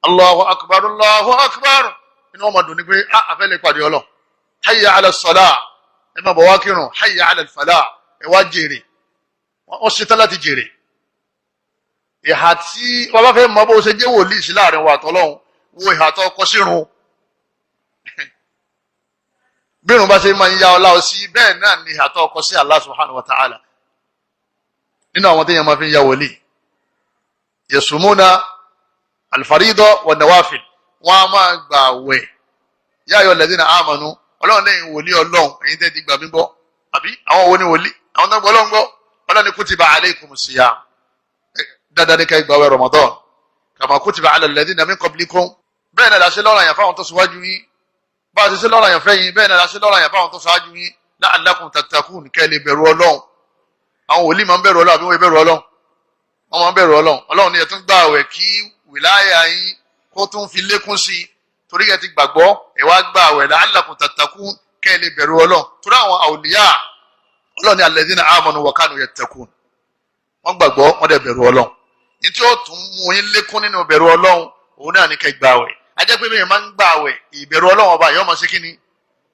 Allahu akbar, Allahu akbar, inú wọn máa dùn ní pé a àfẹ́ lè pàdé ọlọ́. Hayya ala salah, ẹ máa bọ̀ wá kírun. Hayya ala falah, ẹ wá jèrè. Wọ́n ṣetán láti jèrè. Ìhà tí wọ́n bá fẹ́ mọ bó ṣe jẹ́ wòlíì sí láàrin wa àtọ́lọ́hún, wo ìhà tó kọ sírun. Bí irun bá ṣe máa ń ya ọlá ọ sí, bẹ́ẹ̀ náà ni ìhà tó kọ sí Allah subhanahu wa ta'ala. Nínú àwọn téèyàn máa fi ń ya wòlíì, yasumuna alfaridọ wa nawafil, wọn a máa gbà wẹ̀. Ya ayyuhal ladhina amanu, Ọlọ́run lẹ́yìn wòlíì Ọlọ́run, èyí tẹ́ ti gbà mí gbọ́. Àbí àwọn wo ni wòlíì? Àwọn tó ń gbọ́ Ọlọ́run gbọ́. Ọlọ́run ní kutiba alaykumus siyam, dandan ní ká gbà wẹ̀ Ramadan, kama kutiba ala alladhina min qablikum, bẹ́ẹ̀ náà láṣẹ lọ́rọ̀ àyàn fáwọn tó ṣíwájú yín. Bá a ṣe ṣe lọ́rọ̀ àyàn fẹ́ yín, bẹ́ẹ̀ náà láṣẹ lọ́rọ̀ àyàn fáwọn tó ṣáájú yín, la'allakum tattaqun, kẹ́ lè bẹ̀rù Ọlọ́run. Àwọn wòlíì máa ń bẹ̀rù Ọlọ́run, àbí wọ́n bẹ̀rù Ọlọ́run? Wọ́n máa ń bẹ̀rù Ọlọ́run. Ọlọ́run ní ẹ tún gbà àwẹ̀ kí wìláyà yín kó tún fi lékún sí i, torí ẹ ti gbàgbọ́, ẹ wá gba àwẹ̀ la'allakum tattaqun, kẹ́ ẹ lè bẹ̀rù Ọlọ́run. Torí àwọn àwòlíyà Ọlọ́run ní alladhina amanu wa kanu yattaqun, wọ́n gbàgbọ́, wọ́n dẹ̀ bẹ̀rù Ọlọ́run. Ní tí ó tún mú yín lékún nínú bẹ̀rù Ọlọ́run, òun náà ní kẹ́ gba àwẹ̀. Ajẹ́ pé bẹ́ẹ̀ máa ń gba àwẹ̀, ìbẹ̀rù Ọlọ́run ọba yóò máa ṣe kíni,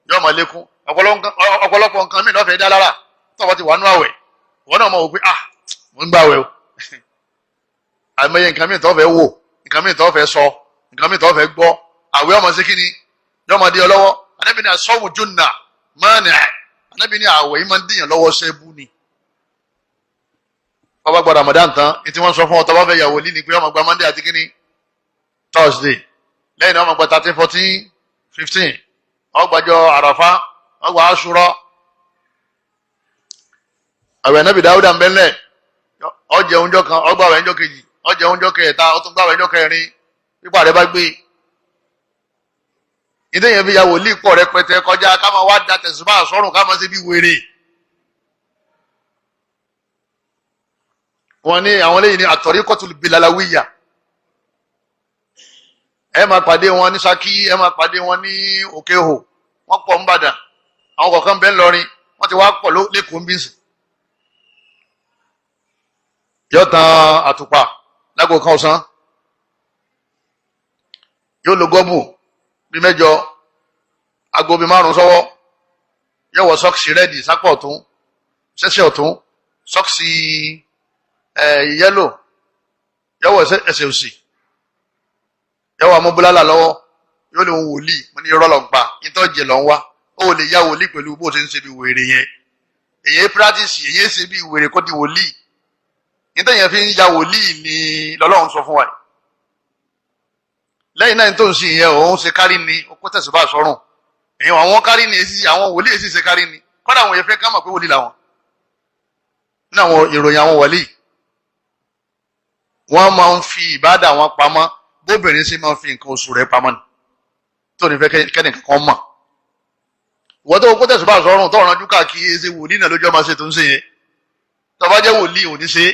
yóò máa lékún. Ọ̀pọ̀lọpọ̀ nǹkan mìíràn fẹ́ dá lára tó bá ti wà nú àwẹ̀, wọ́n náà mọ̀ wò pé, ah, mo ń gba àwẹ̀ o. Àìmọye nǹkan mìíràn tó fẹ́ wò, nǹkan mìíràn tó fẹ́ sọ, nǹkan mìíràn tó fẹ́ gbọ́, àwẹ̀ ọmọ sí kíni, yóò máa di ọ lọ́wọ́. Ànábì ní asọ́wù junna mọ́ọ̀nì. Ànábì ní àwẹ̀ yìí máa ń dìyàn lọ́wọ́ sẹ́bù ni. Bàbá gba Ramadan tán ní tí wọ́n sọ fún ọ, tó bá fẹ́ yàwó lí ni pé ọmọ gba Monday àti kíni, Thursday. Lẹ́yìn náà, ọmọ gba 13, 14, 15, ọgbàjọ Àràfá, ọgbà Aṣúrọ. Àwẹ̀ Ànábì Dáúdà ń bẹ́lẹ̀. Ọjẹ oúnjẹ kan, ọgbà àwẹ̀ ńjọ́ kejì, ọjẹ oúnjẹ kẹta, ọtún gbà àwẹ̀ ńjọ́ kẹrin, pípa rẹ bá gbé. Ìdẹ́yẹn fi ya wòlíì pọ̀ rẹpẹtẹ kọjá ká máa wá da tẹ̀sùbá sọ́rùn, ká máa ṣe bí wèrè. Wọ́n ní àwọn eléyìí ní àtọ̀ríkọ́tù bilalawíyà. Ẹ máa pàdé wọn ní Ṣakí, ẹ máa pàdé wọn ní Òkèhò, wọ́n pọ̀ ńbàdàn, àwọn kọ̀ọ̀kan bẹ́ẹ̀ ńlọrin, wọ́n ti wá pọ̀ lẹ́kọ̀ọ́ ń bí sùn. Yóò tan àtùpà lágbo kan ọ̀sán, yóò lo gọ́bù bí mẹ́jọ, aago bíi márùn sọ́wọ́, yóò wọ sọ́ọ̀sì red sápọ̀ ọ̀tún, sẹ́sẹ̀ ọ̀tún, sọ́ọ̀sì yellow, yóò wọ ẹsẹ̀ òsì, yóò wọ amúbúlálà lọ́wọ́, yóò lè wòlíì. Mo ní irọ́ lọ gbà, ìtọ́jẹ lọ ń wá. Ó lè yá wòlíì pẹ̀lú bó ṣe ń ṣe bí wèrè yẹn. Èyí practice, èyí ṣe bí wèrè kó di wòlíì. Nítorí yẹn fi ń ya wòlíì ni lọ́lọ́run sọ fún wa yìí. Lẹ́yìn náà, tó ń sìn yẹn, òun ṣe kárí ni, ó kó tẹ̀síbà sọ́rùn èyàn. Àwọn kárí ni èsì, àwọn wòlíì èsì ṣe kárí ni. Kọ́dà àwọn yẹn fẹ́ ká mọ̀ pé wòlíì làwọn. Nínú àwọn ìròyìn àwọn wòlíì, wọ́n máa ń fi ìbádà wọn pamọ́ bóbìnrin ṣe máa ń fi nǹkan oṣù rẹ̀ pamọ́ ni, tó ní fẹ́ kẹ́nìkan kan mọ̀. Ìwọ́n tó kó tẹ̀síbà sọ́rùn tó rànjú káàkiri, ṣe wòlíì náà lójú ọmọ ṣe tó ń ṣe yẹn. Tó bá jẹ́ wòlíì, ò ní ṣe é.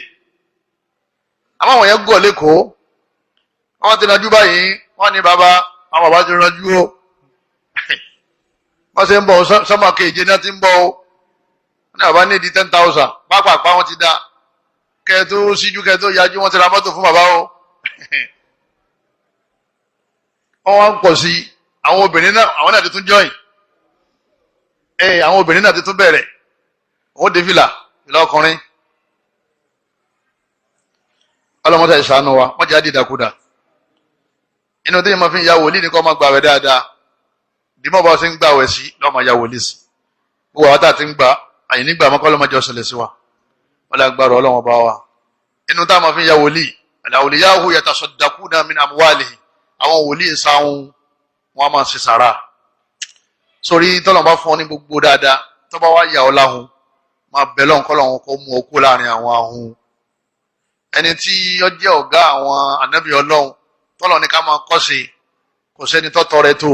Àmọ́ àwọn yẹn gọ̀ lẹ́kọ̀ọ́, wọ́n ti ranjú báyìí, wọ́n ní bàbá, àwọn bàbá ti ranjú o, wọ́n ṣe ń bọ̀ sọ́mọ keje náà ti ń bọ̀ o. Wọ́n ní bàbá ní ìdí 10,000, pápápá wọ́n ti dá kẹ́ tó síjú, kẹ́ tó yájú, wọ́n ti ra mọ́tò fún bàbá o. Wọ́n wá ń pọ̀ sí. Àwọn obìnrin náà, àwọn náà ti tún join ẹ. Àwọn obìnrin náà ti tún bẹ̀rẹ̀, wọ́n dé fìlà, fìlà ọkùnrin. Ọlọ́mọdé ìṣàánú wa, wọ́n jẹ́ àdìdàkudà. Inú tí yẹn máa fi ń ya wòlíì ní kó máa gbàwẹ̀ dáadáa. Dìímọ̀ bá ṣe ń gbàwẹ̀ sí lọ́ọ́ máa ya wòlíì sí. Gbogbo àwọn tá a ti ń gbà àyè nígbà mọ́kọ́ lọ́mọdé ọ̀sẹ̀lẹ̀ sí wa, wọ́n lè gbàrọ̀ Ọlọ́wọ́n bá wa. Inú tá a máa fi ń ya wòlíì, al-awliyahu yatasaddaquna min amwalihim. Àwọn wòlíì sáwọn, wọn máa ṣe sàrà. Sórí tọ́lọ̀ bá fún ọ ní gbogbo dáadáa, tó bá wá yà ọ́ láhùn, máa bẹ̀ lọ́n kọ́ lọ́n kó mú ọ kó láàrin àwọn ahun. Ẹni tí ó jẹ́ ọ̀gá àwọn ànábì Ọlọ́run tọ́lọ̀ ní ká máa kọ́ sí, kò sẹ́ni tọ́tọ́ rẹ tó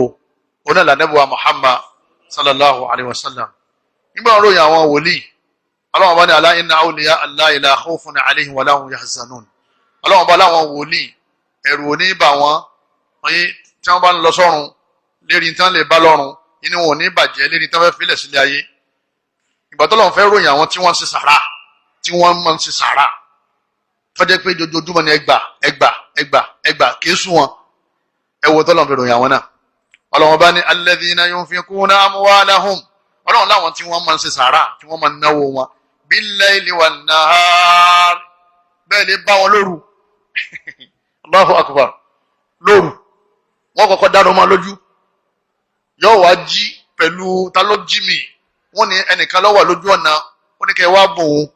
oná lànàbí wa Muhammad sallallahu alayhi wa sallam. Nígbà wọn ròyìn àwọn wòlíì, Ọlọ́wọ́n bá ní ala inna awliya Allahi la khawfun alayhim wa lahum yahzanun. Ọlọ́wọ́n bá láwọn wòlíì, ẹ̀rù ò ní bà wọ́n tí wọ́n bá ń lọ sọ́run lérí tí wọ́n lè bá lọ́run, inú wọn ò ní bàjẹ́ lérí tí wọ́n fẹ́ filẹ̀ sílé ayé. Ìgbà tó lọ́n fẹ́ ròyìn àwọn tí wọ́n ń ṣe sàrà, tí wọ́n máa ń ṣe sàrà, tó jẹ́ pé jojoojúmọ́ ni ẹgbà, ẹgbà, ẹgbà, ẹgbà, kìí sún wọn. Ẹ wo tó lọ́n fi ròyìn àwọn náà, Ọlọ́wọ́n bá ní alladhina yunfiquna amwalahum. Ọlọ́run láwọn tí wọ́n máa ń ṣe sàrà, tí wọ́n máa ń náwó wọn, bil-layli wan-nahar. Bẹ́ẹ̀ lè bá wọn lóru, Allahu akbar, lóru wọ́n kọ́kọ́ dáná máa lójú, yóò wá jí pẹ̀lú ta ló jí mi. Wọ́n ní ẹnìkan ló wà lójú ọ̀nà, ó ní kẹ́ ẹ wá bùn ún.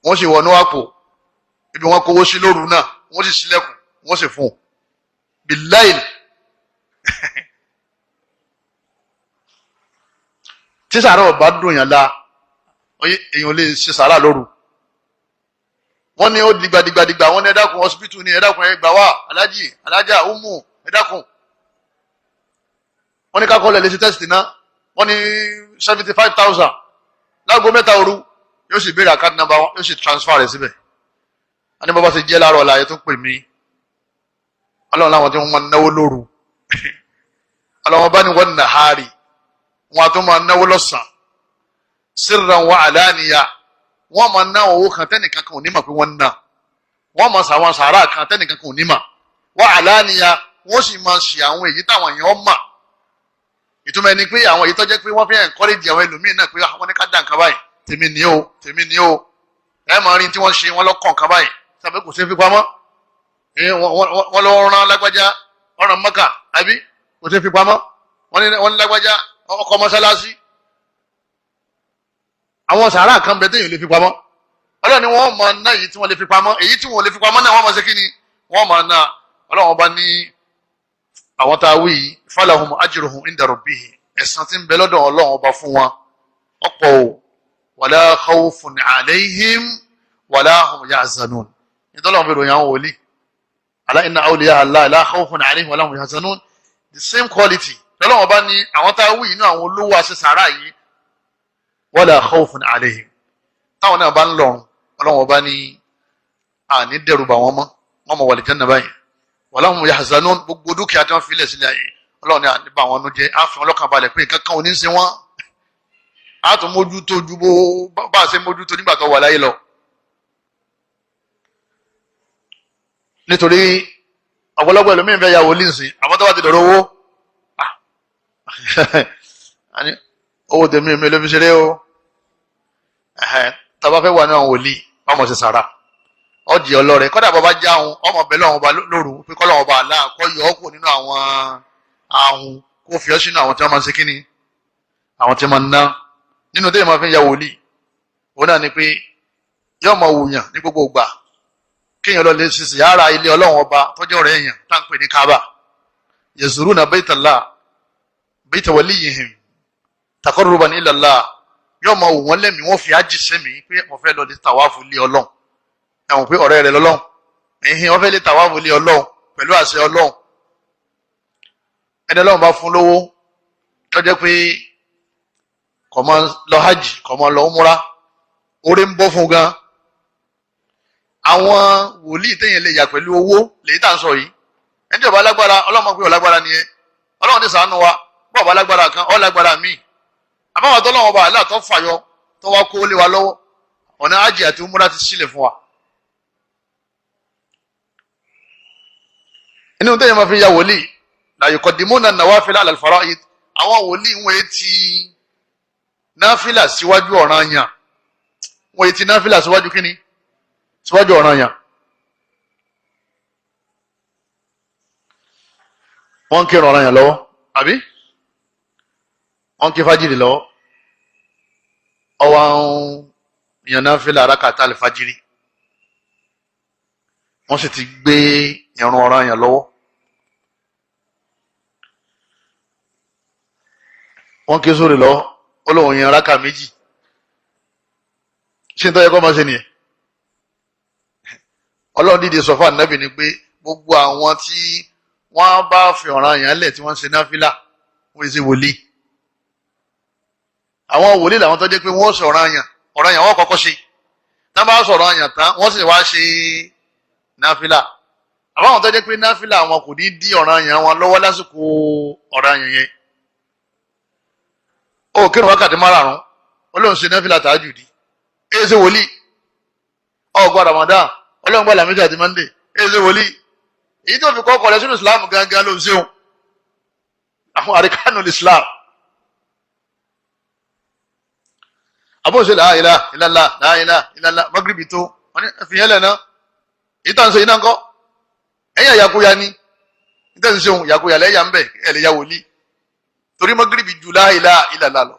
Wọ́n sì wọnú àpò ibi wọ́n kówó sí lóru náà, wọ́n sì ṣílẹ̀kùn, wọ́n sì fún un bil-layl. Tí sàrà ọba dùn yàn la, èèyàn lè ṣe sàrà lóru. Wọ́n ní ó dìgbàdìgbàdìgbà, wọ́n ní ẹ dákun, hospital ní, ẹ dákun, ẹ gbà wá, alájì, alájà, umu, ẹ dákun. Wọ́n ní kákọ́lẹ̀ lè ṣe test náà, wọ́n ní 75,000. Láago 3 òru, yóò sì béèrè account number wọn, yóò sì transfer rẹ̀ síbẹ̀. Wọ́n ní bàbá ṣe jẹ́ láàárọ̀ ọ̀la ẹ̀ tó pè mí. Ọlọ́run láwọn tí wọ́n máa náwó lóru. Ọlọ́run bá ní wọ́n nàhárì, wọn a tún máa náwó lọ́sàn-án. Sirran wa alaniya, wọ́n máa ná owó kan tẹ́nìkan kan ò ní mọ̀ pé wọ́n ń ná. Wọ́n máa sàwọn sàárà kan tẹ́nìkan kan ò ní mọ̀. Wa alaniya, wọ́n sì máa ṣe àwọn èyí táwọn èèyàn mọ̀. Ìtumọ̀ ẹni pé àwọn èyí tó jẹ́ pé wọ́n fi encourage àwọn ẹlòmíín náà pé wọ́n ní ká dá nǹkan báyìí, tèmi ni o, tèmi ni o. Ẹ máa rí tí wọ́n ṣe, wọ́n lọ́kàn nǹkan báyìí tàbí kò ṣe é fi pamọ́. Wọ́n lọ rán lágbájá ọ̀ràn Mọ́kà, àbí kò ṣe é fi pamọ́. Wọ́n ní lágbájá ọkọ̀ mọ́sálásí. Àwọn sàárà kan bẹ téèyàn lè fi pamọ́. Ọlọ́run ni wọ́n máa ná èyí tí wọ́n lè fi pamọ́, èyí tí wọ́n lè fi pamọ́ náà wọ́n máa ṣe kí ni wọ́n máa ná. Ọlọ́run bá ní àwọn tá a wí yìí, falahum ajruhum inda rabbihim, ẹ̀san tí ń bẹ lọ́dọ̀ Ọlọ́run ọba fún wọn ọ̀pọ̀ o. Wala khawfun alayhim wala hum yahzanun. Nítorí àwọn ìròyìn àwọn wòlíì, ala inna awliya Allah la khawfun alayhim wala hum yahzanun, the same quality lọ́lọ́run ọba ní àwọn tá a wí inú àwọn olówó àṣẹ sàrà yìí. Wala khawfun alayhim, táwọn náà bá ń lọrùn, Ọlọ́run ọba ní àní dẹrù bà wọ́n mọ́, wọ́n mọ̀ wal janna báyìí. Wala hum yahzanun, gbogbo dúkìá tí wọ́n fi lẹ̀ sílẹ̀ ayé, Ọlọ́run ní àní bá wọn nu jẹ́, á fi wọn lọ́kàn balẹ̀ pé nǹkan kan ò ní ṣe wọ́n. Á tún mójútó ju bó bá a ṣe mójútó nígbà tó wà láyé lọ. Nítorí ọ̀pọ̀lọpọ̀ ẹlòmíín fẹ́ ya wòlíì sí, àmọ́ tó bá ti dọ̀rọ̀ owó, owó tèmi mi ló fi ṣeré o. Tá a bá fẹ́ wà ní àwọn wòlíì, ọmọ ṣe sàrà, ọjì ọlọrẹ, kọ́dà bàbá já àwọn ọmọ bẹ́ẹ̀ lọ́wọ́ ọba lóru pé kọ́ lọ́wọ́ ọba àlá kọ́ yọ ọ́ kù nínú àwọn ahun, kó fi ọ́ sínú àwọn tí wọ́n máa ń ṣe kíni, àwọn tí wọ́n máa ń ná. Nínú téèyàn máa fi ń ya wòlíì, òun náà ni pé yóò máa wùyàn ní gbogbo ìgbà kéèyàn lọ lè ṣiṣẹ́ yàrá ilé Ọlọ́run ọba tọ́jú ọ̀rẹ́ èèyàn tá à ń pè ní Kaaba. Yazuruna baytallah bayta waliyihim taqarruban ila Allah. Yóò máa wù wọ́n lẹ́mìí, wọ́n fi ájì sẹ́mi pé wọ́n fẹ́ lọ lè tàwáfù lé Ọlọ́run. Ẹ̀wọ̀n pé ọ̀rẹ́ rẹ̀ lọ́lọ́run, ẹ̀hìn wọ́n fẹ́ lè tàwáfù lé Ọlọ́run pẹ̀lú àṣẹ Ọlọ́run. Ẹni Ọlọ́run bá fún lówó tó jẹ́ pé kò máa lọ hajj, kò máa lọ umura, orí ń bọ́ fún gan. Àwọn wòlíì téèyàn lè yà pẹ̀lú owó lèyí tá à ń sọ yìí. Ẹni tí ó bá lágbára, Ọlọ́run mọ̀ pé ọ̀lágbára ni ẹ. Ọlọ́run ti ṣàánú wa, bọ́ ọ̀bá lágbára kan, ọ̀ lágbára míì. Àbáwọn tọ́lọ́wọ́n ọba àlá tó fàyọ tó wá kó lé wa lọ́wọ́, ọ̀nà hajj àti umura ti sílẹ̀ fún wa. Inú téèyàn máa fi ya wòlíì, la yuqaddimuna nawafila ala al-fara'id. Àwọn wòlíì wọn ti náfìlà síwájú ọ̀ranyàn, wọn ti náfìlà síwájú kíni, síwájú ọ̀ranyàn. Wọ́n ń kírun ọ̀ranyàn lọ́wọ́, àbí wọ́n ń kí fájìrì lọ́wọ́, ọwọ́ ń yan náfìlà rákàtà àlìfájìrì, wọ́n sì ti gbé ìrun ọ̀ranyàn lọ́wọ́. Wọ́n kí sórí lọ́wọ́, ó lóun yan rákà méjì. Ṣé n tó yẹ kó máa ṣe nìyẹn? Ọlọ́run dìde sọ fún ànábì ni pé gbogbo àwọn tí wọ́n bá fi ọ̀ranyàn lẹ̀ tí wọ́n ń ṣe náfìlà, wọ́n ṣe wòlíì. Àwọn wòlíì làwọn tó jẹ́ pé wọ́n sọ ọ̀ranyàn, ọ̀ranyàn wọ́n kọ́kọ́ ṣe, tá bá sọ ọ̀ranyàn tán, wọ́n sì wá ṣe náfìlà. Àbáwọn tó jẹ́ pé náfìlà wọn kò ní dí ọ̀ranyàn wọn lọ́wọ́ lásìkò ọ̀ranyàn yẹn. Ó kírun wákàtí márààrún, Ọlọ́run ṣe náfìlà tààjùdí, èyí ṣe wòlíì. Ọgbà Ramadan, Ọlọ́run gbà lámìtì àti Monday, èyí ṣe wòlíì. Èyí tó fi kọ́kọ́ rẹ sínú Islam gangan ló ń ṣeun, àwọn àríkánù Islam. Àbọ̀ṣe la ilaha illallah, la ilaha illallah, magribi tó wọ́n ní fi yẹn lẹ̀ náà. Èyí tá à ń ṣe iná ńkọ́, ẹ̀yìn àyàkúya ni níta ń ṣeun, yàkúya lẹ́yà ń bẹ̀ ẹ̀ lè ya wòlíì, torí magribi ju la ilaha illallah lọ.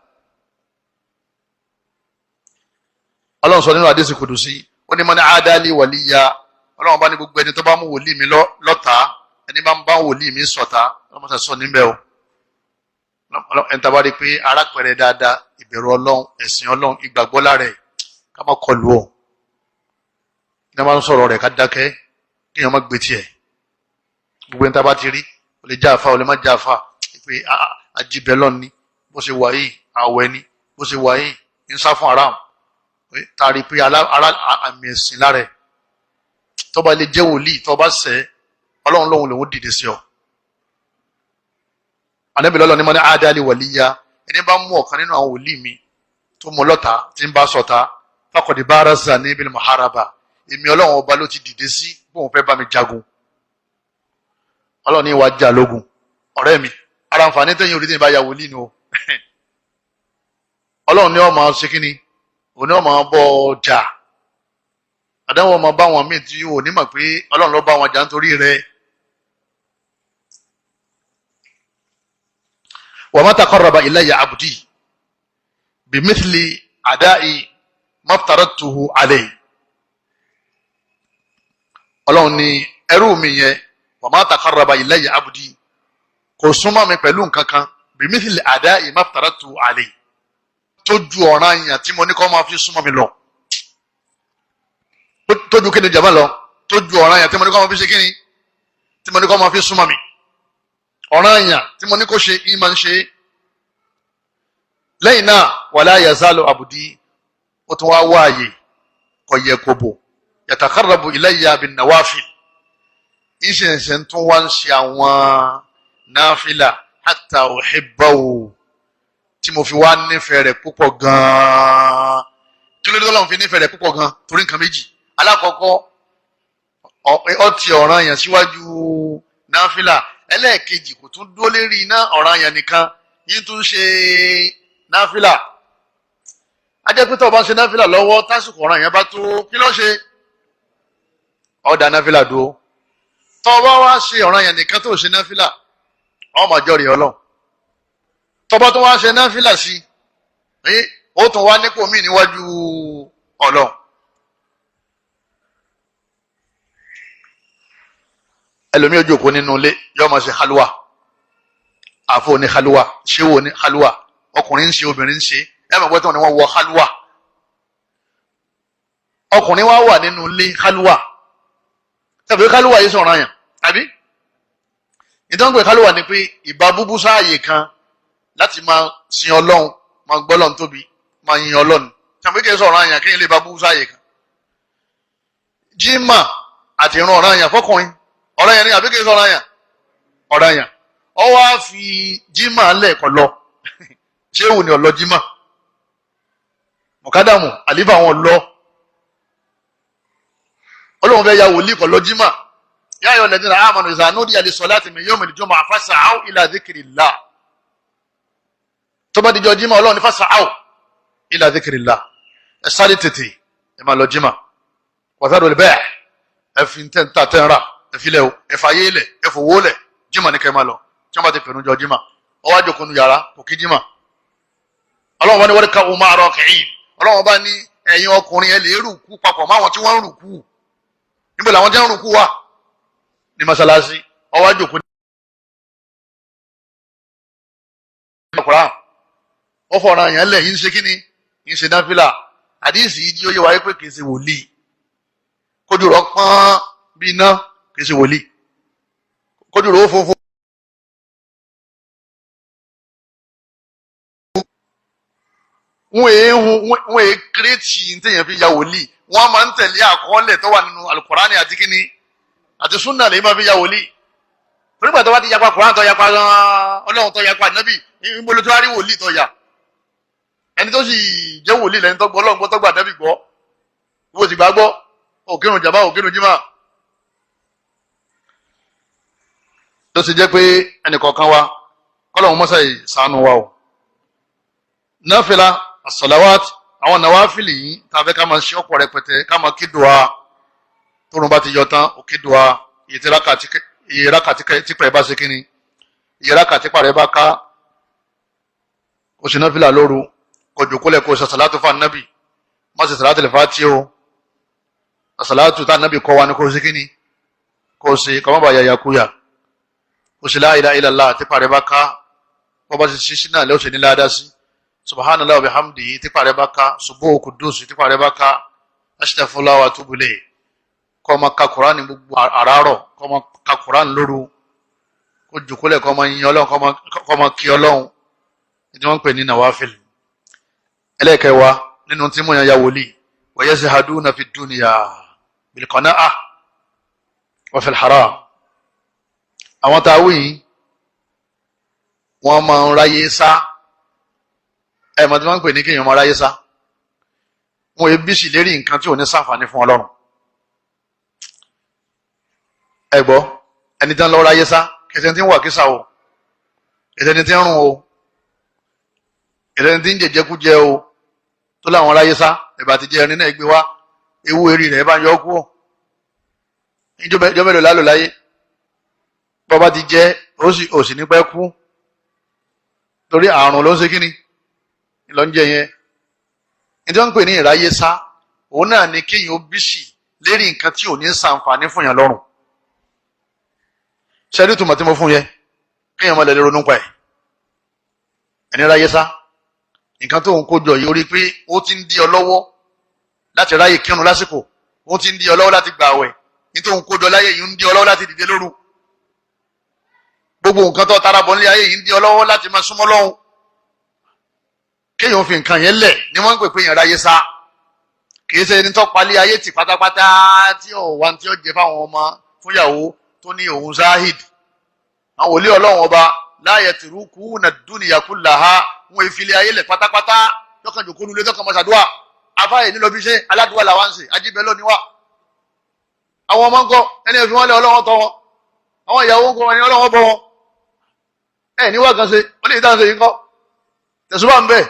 Ọlọ́run sọ nínú àdéhùn kudusi, ó ní man aadali waliya, Ọlọ́run bá ní gbogbo ẹni tó bá mú wòlíì mi lọ́tàá, ẹni bá ń bá wòlíì mi ṣọ̀tá, Ọlọ́run sọ sọ níbẹ̀ o. Ẹni tá a bá rí i pé arápẹ̀rẹ̀ dáadáa, ìbẹ̀rù Ọlọ́run, ẹ̀sìn Ọlọ́run, ìgbàgbọ́ lára ẹ̀, ká má kọlù ọ́. Ní a máa ń sọ̀rọ̀ rẹ̀, ká dákẹ́, kéèyàn má gbé tiẹ̀. Gbogbo ẹni tá a bá ti rí, ó lè já àfa, ó lè má já àfa, pé ajibẹ̀lọ́n ni, bó ṣe wà yìí, àwẹ̀ ni, bó ṣe wà yìí, ń sá fún haram, tá a rí i pé ara àmì ẹ̀sìn lára ẹ̀. Tó bá lè jẹ́ wòlíì, tó bá ṣẹ̀ Ọlọ́run lòun lòun dìde sí ọ. Ànábì lọ́lọ́ ní mọ́ ní àádáàlì wàlíyá, ẹni bá mú ọ̀kan nínú àwọn wòlíì mi tó mú lọ́ta tí ń bá sọ̀ta, faqad barazani bil muharaba, èmi Ọlọ́run ọba ló ti dìde sí bóun fẹ́ bá mi jagun. Ọlọ́run ní ìwà jà lógun. Ọ̀rẹ́ mi, ara nfààní tẹ̀yìn orí tí ń bá ya wòlíì nu o. Ọlọ́run ní ọmọ ṣe kínní, òun ní ọmọ bọ́ jà. Àdáwọ̀ ọmọ bá wọn míì tí ò ní mọ̀ pé Ọlọ́run ló bá wọn jà nítorí rẹ̀. Wa ma taqarraba ilayya abdi bimithli ada'i maftaratuhu alayhi. Ọlọ́run ní ẹrú mi yẹn, wa ma taqarraba ilayya abdi, kò súnmọ́ mi pẹ̀lú nǹkan kan, bimithli ada'i maftaratuhu alayhi, tó ju ọ̀ràn yẹn tí mo ní kó máa fi súnmọ́ mi lọ. Tó ju kíni jàmbá lọ, tó ju ọ̀ràn yẹn tí mo ní kó máa fi ṣe kíni, tí mo ní kó máa fi súnmọ́ mi. Ọ̀ràn yẹn tí mo ní kó ṣe, ìmọ̀ ń ṣe. Lẹ́yìn náà, wala yazalu abudi, ó tún wá wáàyè kò yẹ kó bò, yatakarrabu ilayya bin nawafil, ìṣẹ̀ṣẹ̀ tún wá ń ṣe àwọn náfìlà, hatta uhibbahu, tí mo fi wá nífẹ̀ẹ́ rẹ̀ púpọ̀ gan-an. Kí ló dé tọ́lọ́run fi nífẹ̀ẹ́ rẹ̀ púpọ̀ gan-an? Torí nǹkan méjì. Alákọ̀ọ́kọ́, ó ti ọ̀ràn yẹn síwájú náfìlà. Ẹlẹ́ẹ̀kejì, kò tún dúró lérí iná ọ̀ràn yẹn nìkan, yín tún ṣe náfìlà. Ajẹ́pẹ́tọ̀ bá ń ṣe náfìlà lọ́wọ́, tásìkò ọ̀ràn yẹn bá tó, kí ló ṣe? Ó dá náfìlà dúró. Tó bá wá ṣe ọ̀ràn yẹn nìkan tó ṣe náfìlà, ó máa jọ́rìí Ọlọ́run. Tó bá tó wá ṣe náfìlà sí, ó tún wá nípò míì níwájú Ọlọ́run. Ẹlòmíì ó jókòó nínú ilé, yóò máa ṣe halwa. Àfọ ní halwa, ṣéwò ní halwa, ọkùnrin ń ṣe, obìnrin ń ṣe. Ẹ máa gbọ́ tí wọ́n ní wọ́n wọ halwa. Ọkùnrin wa wà nínú ilé halwa, tàbí halwa yìí sọ̀rọ̀ àyàn àbí ìdánwò halwa ni pé ìbá búbú sáàyè kan láti máa sin Ọlọ́run, máa gbọ́ Ọlọ́run tóbi, máa yin Ọlọ́run. Tàbí kì í sọ̀rọ̀ àyàn kí n lè bá búbú sáàyè kan. Jimá àti ìrun ọ̀rọ̀ àyàn fọkùnrin, ọ̀rọ̀ yẹn ni àbí kì í sọ̀rọ̀ àyàn? Ọ̀rọ̀ àyàn. Ọ wá fi jimá lẹ́ẹ̀kọ́ lọ. Ṣéwù ni ọ̀lọ́ jimá, mọ̀kádàmù àlífà wọn lọ. Ọlọ́run fẹ́ ya wòlíì kọ́ lọ jimá. Yā ayyuhalladhīna āmanū idhā nūdiya lis-salāti min yawmil jumu'ah fas'aw ilā dhikrillah. Tó bá dijọ́ jimá, Ọlọ́run ní fas'aw ilā dhikrillah, ẹ sáré tètè ẹ máa lọ jimá. Wa dharul bay', ẹ fi tẹ́ ń ta tẹ́ ń rà, ẹ filẹ̀ o, ẹ fàyè lẹ̀, ẹ fòwó lẹ̀, jimá ní kẹ́ máa lọ. Tí wọ́n bá ti pẹ̀lú jọ jimá, ọwọ́ àjòkó nu yàrá kò kí jimá. Ọlọ́run bá ní warka'u ma'a raki'in. Ọlọ́run bá ní ẹ̀yin ọkùnrin ẹ lè rùkú papọ̀ máwọn tí wọ́n ń rùkú. Níbo làwọn tí wọ́n ń rùkú wà? Ní masalasi. Ọwọ́ àjòkó ní ọkùnrin wọ́n fọ̀ràn yẹn lẹ̀, yín ṣe kíni, yín ṣe náfìlà. Àdíìsì yìí jí ó yé wa pé kì í ṣe wòlíì. Kójú rọ̀ pọ́n bí iná, kì í ṣe wòlíì. Kójú rọ̀ ó funfun. Wọ́n èé hun, wọ́n èé kírètì téèyàn fi ya wòlíì. Wọ́n máa ń tẹ̀lé àkọọ́lẹ̀ tó wà nínú alukurani àti kíni àti sunna lèyí máa fi ya wòlíì. Torígbà tó bá ti yapa kuran, tó yapa Ọlọ́run, tó yapa nábì, ìbolo tó wá rí wòlíì tó yà? Ẹni tó sì jẹ́ wòlíì lẹ́ni tó gbọ́ Ọlọ́run gbọ́, tó gbà nábì gbọ́. Ìwọ sì gbà gbọ́, òkèrùn jàmbá, òkèrùn jimá. Ló sì jẹ́ pé ẹnì kọ̀ọ̀kan wa kọ́lọ́hún mọ́sá yìí ṣàánú wa o. Náfìlà as-salawat, àwọn nàwáfìlì yìí tá a fẹ́ ká máa ṣe ọ̀pọ̀ rẹpẹtẹ, ká máa kí dùá. Tóorùn bá ti yọ tán, ó kí dùá. Iye rákà típẹ̀ bá ṣe kíni, iye rákà típà rẹ̀ bá ká, ó ṣe náfìlà lóru, kó jòkólẹ̀ kó ṣe sàlátù fún ànábì. Má ṣe sàlátù lè fà tí o, sàlátù tá ànábì kọ́ wa ni kó ṣe kíni, kó ṣe kọ́ má bàa yàyà kúyà. Ó ṣe la ilaha illallah típà rẹ̀ bá ká, bọ́ bá ṣe ṣíṣí náà lẹ́ọ̀ṣẹ̀ ní ládàá sí. Subhanallah wa bihamdihi tipa rẹ̀ bá ká, subuhu kudusi tipa rẹ̀ bá ká, astaghfirullah wa atubu ilayh. Kó máa ka Quran gbogbo àràárọ̀, kó máa ka Quran lóru, kó jòkólẹ̀, kó máa yin Ọlọ́run, kó máa kí Ọlọ́run. Ní wọ́n ń pè ní nawafil. Ẹlẹ́ẹ̀kẹwàá nínú tí mo yàn ya wòlíì, wa yazhaduna fi dunya bil qana'a. wa fil haram. Àwọn tá a wí yìí wọ́n máa ń ráyé sá. Ẹ̀ mọ̀ tí wọ́n ń pè ní kéèyàn máa ráyé sá, wọn yẹ bísí lérí nǹkan tí ò ní ṣàǹfààní fún Ọlọ́run. Ẹ gbọ́, ẹni tí ń lọ ráyé sá, kẹsẹ̀ tí ń wà kísà o, kẹsẹ̀ tí ń rún o, kẹsẹ̀ tí ń jẹjẹkújẹ o, tó láwọn ráyé sá. Ẹ̀bà ti jẹ ẹrin náà gbé wá, ewu eré rẹ̀ bá ń yọ kú ọ. Ìjọ mélòó lálò láyé? Bọ́ba ti jẹ́, ó sì ní pẹ́ kú, torí àrùn ló ń ṣe kíni ló ń jẹ yẹn. Ní tí wọ́n ń pè ní ìráyé sá, òun náà ni kéèyàn ó bísì lérí nǹkan tí ò ní ṣàǹfààní fún yàn lọ́rùn. Ṣẹ́rí tùmọ̀ tí mo fún yẹn, kéèyàn má lè ronú pa ẹ̀. Ẹni ráyé sá, nǹkan tó ń kójọ yìí, ó rí i pé ó ti ń dí ọ lọ́wọ́ láti ráyè kírun lásìkò, ó ti ń dí ọ lọ́wọ́ láti gbààwẹ̀, nítorí òun kójọ láyé yìí ń dí ọ lọ́wọ́ láti dìde lóru, gbogbo nǹkan tó tara bọ̀ nílé ayé yìí ń dí ọ lọ́wọ́ láti máa súnmọ́ lọ́hùn. Kéèyàn fi nǹkan yẹn lẹ̀ ni wọ́n ń pè pé yẹn ráyé sá. Kì í ṣe ẹni tó palẹ̀ ayé tì pátápátá tí ò wá tí ó jẹ fáwọn ọmọ fúnyàwó tó ní òun záhìd. Àwọn wòlíì Ọlọ́run ọba láàyè tìrúkú nà dúnìyà kullaha, wọn ìfilẹ̀ ayé lẹ̀ pátápátá, tọkàn jòkó nulẹ̀, tọkàn mọ́sàdúà afáyè nílò bí iṣẹ́ aládùúgbò làwọn ń ṣe ajíbẹ́ lónìí wà. Àwọn ọmọ ńkọ́? Ẹni ẹ̀fín wọn lé Ọlọ́wọ́ tọ́ wọn. Àwọn ìyàwó ńkọ́? Ẹni Ọlọ́wọ́ bọ́ wọn. Ẹ ní wá kan ṣe ó lè dáhùn ṣe yín kọ́ tẹ̀sùbà ń bẹ̀.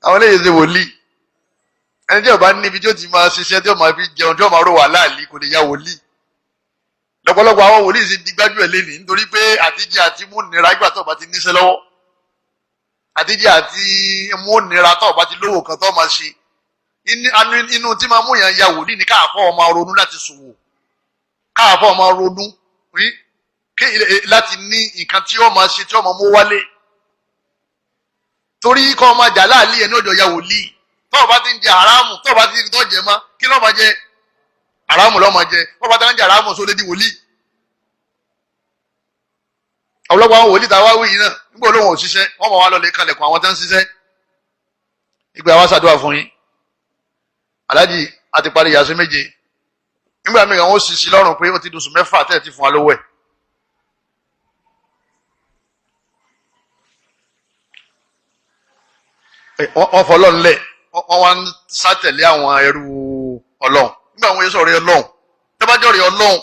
Àwọn eléyìí ṣe wòlíì. Ẹni tí ó bá níbi tí ó ti máa ṣiṣẹ́, tí ó máa fi jẹun, tí ó máa rò wà láàlí, kò lè ya wòlíì. Lọ́pọ̀lọpọ̀ àwọn wòlíì sì di gbájú ẹ̀ lẹ́nìí, nítorí pé àtijẹ àti mú nira ìgbà tó bá ti níṣẹ́ lọ́wọ́, àtijẹ àti mú nira tó bá ti lówó kan tó máa ṣe. Inú tí máa mú yàn ya wòlíì ní káàfọ́ ọmọ ronú láti ṣòwò, káàfọ́ ọmọ ronú rí láti ní nǹkan tí ó máa ṣe, tí ó máa mú wálé, torí kọ́ ọmọ jà láàlí ẹ̀ ní ọjọ́ ya wòlíì. Tó o bá ti ń jẹ haramu, tó o bá ti ń tọ́ jẹ mọ́, kí ló máa jẹ? Haramu ló máa jẹ. Tó o bá ti ń jẹ haramu, sóde di wòlíì. Ọ̀pọ̀lọpọ̀ àwọn wòlíì tá a wá wí yìí náà, nígbà olóhùn òṣìṣẹ́, wọ́n máa wá lọ lè kalẹ̀kùn àwọn tó ń ṣiṣẹ́ ìgbà wa ṣàdúrà fún yín, aláàjì àti parí yàsí méje. Nígbà míì, àwọn ó sì sí lọ́rùn pé ó ti dùsùn 6 tẹ́ ẹ̀ ti fún wa lówó ẹ̀. Wọ́n fọ Ọlọ́run lẹ̀, wọ́n wá ń sátẹ̀lé àwọn ẹrú Ọlọ́run. Nígbà wọn yóò sọ̀rọ̀ Ọlọ́run, tẹ́bájọ́ rẹ̀ Ọlọ́run,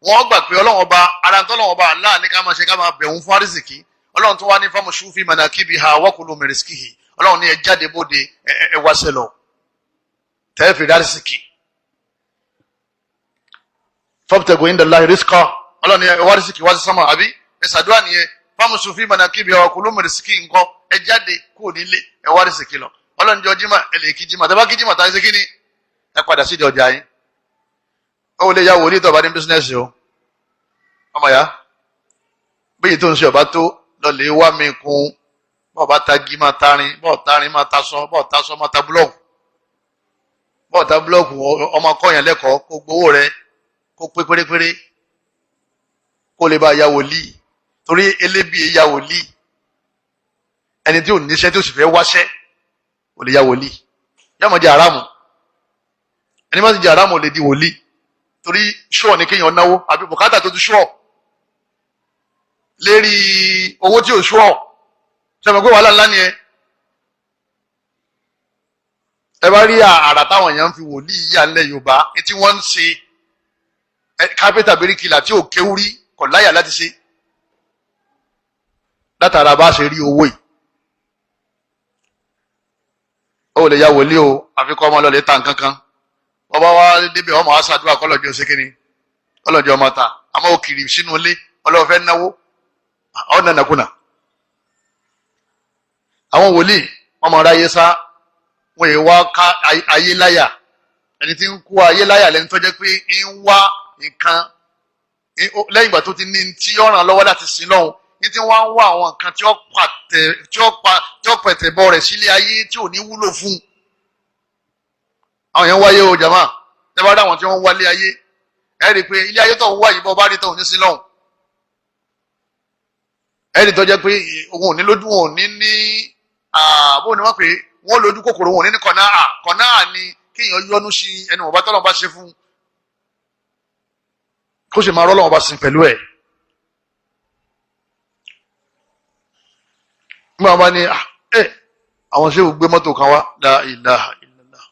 wọ́n gbà pé Ọlọ́run ọba ara tọ́lọ́run ọba Allah ní ká máa ṣe, ká máa bẹ̀rù fún àrísìkí. Ọlọ́run tó wá ní famshu fi manakibiha wakulu min rizqihi. Ọlọ́run ní ẹ jáde bóde, ẹ wáṣẹ lọ tẹ́ẹ̀fì àrísìkí. Fabtagu indallahi rizqa. Ọlọ́run ní ẹ wá àrísìkí wá sí sánmà, àbí ẹ ṣàdúrà nìyẹn. Famshu fi manakibiha wakulu min rizqihi ńkọ́, ẹ jáde kúrò nílé, ẹ wá àrísìkí lọ. Ọlọ́run jọ jimá, ẹ lè kí jimá. Tẹ́ bá kí jimá, tá ẹ ṣe kí ni? Ẹ padà sídìí ọjà yín. Ó lè ya wòlíì tó bá ní bísínẹ́sì o. Ọmọ ya bí èyí tó ń ṣe ọba tó lọ lè wá mi kún. Bọ́ọ̀ bá ta gí, máa tarin. Bọ́ọ̀ tarin, máa ta sọ. Bọ́ọ̀ ta sọ, máa ta búlọ́ọ̀kù. Bọ́ọ̀ ta búlọ́ọ̀kù, ọmọ kọ́yàn lẹ́kọ̀ọ́, kó gbowó rẹ kó pé pérépéré, kó lè bá ya wòlíì. Torí elébi ya wòlíì, ẹni tí ò níṣẹ́ tí ò sì fẹ́ wáṣẹ́ ò lè ya wòlíì. Yàmọ̀ jẹ́ àràmù. Ẹni bá ti jẹ́ àràmù ò lè di wòlíì, torí ṣọ́ọ̀ ní kéèyàn náwó àbí bùkátà tó ti ṣọ́ọ̀ lérí owó tí ò ṣọ́ọ̀. Sẹ́mi pé wàhálà ńlá ni ẹ. Ẹ bá rí àrà táwọn èèyàn ń fi wòlíì yíyà ńlẹ̀ Yorùbá tí wọ́n ń ṣe, kápẹ́tà, bíríkìlà tí ò kéwú rí kọ̀ láyà láti ṣe látara bá ṣe rí owó yìí. Ó lè ya wòlíì o, àfi kọ́ ọmọ lọ́lẹ̀ ta nǹkan kan. Wọ́n bá wá débẹ̀, ọmọ wa ṣàdúrà kọ́lọ́jọ́ ṣe kínní, kọ́lọ́jọ́ ọmọ ta. Àmọ́ òkìrì sínú ilé ọlọ́wọ́ fẹ́ náwó ọ̀nà nàkúnà. Àwọn wòlíì wọn máa ráyé sá, wọn yìí wá ká ayé láyà. Ẹni tí ń kó ayé láyà lẹni tó jẹ́ pé ń wá nǹkan lẹ́yìn ìgbà tó ti ní tí ó ràn lọ́wọ́ láti sin lọ́hùn, ní tí wọ́n ń wá àwọn nǹkan tí ó pẹ̀tẹ̀ bọ́ rẹ̀ sílé ayé tí ò ní wúlò fún un. Àwọn yẹn ń wáyé o, jàmá. Ẹ bá rí àwọn tí wọ́n ń wálé ayé, ẹ rí i pé ilé ayé tó ń wá yìí, bọ́ bá rí tó ń ní sí lọ́hùn, ẹ rí i tó jẹ́ pé òun ò ní lójú, òun ò ní ní ààbò ni wọ́n pè é, wọ́n lójú kòkòrò, wọn ò ní ní kọ̀náà. Kọ̀náà ni kéèyàn yọnu sí ẹni wọ́n bá tọ́lọ́ bá ṣe fún un. Kó sì máa rọ́ lọ́wọ́ bá sin pẹ̀lú ẹ̀. Nígbà wọn bá ní ẹ àwọn ṣéwù gbé mọ́tò kan wá, la ilaha illallah,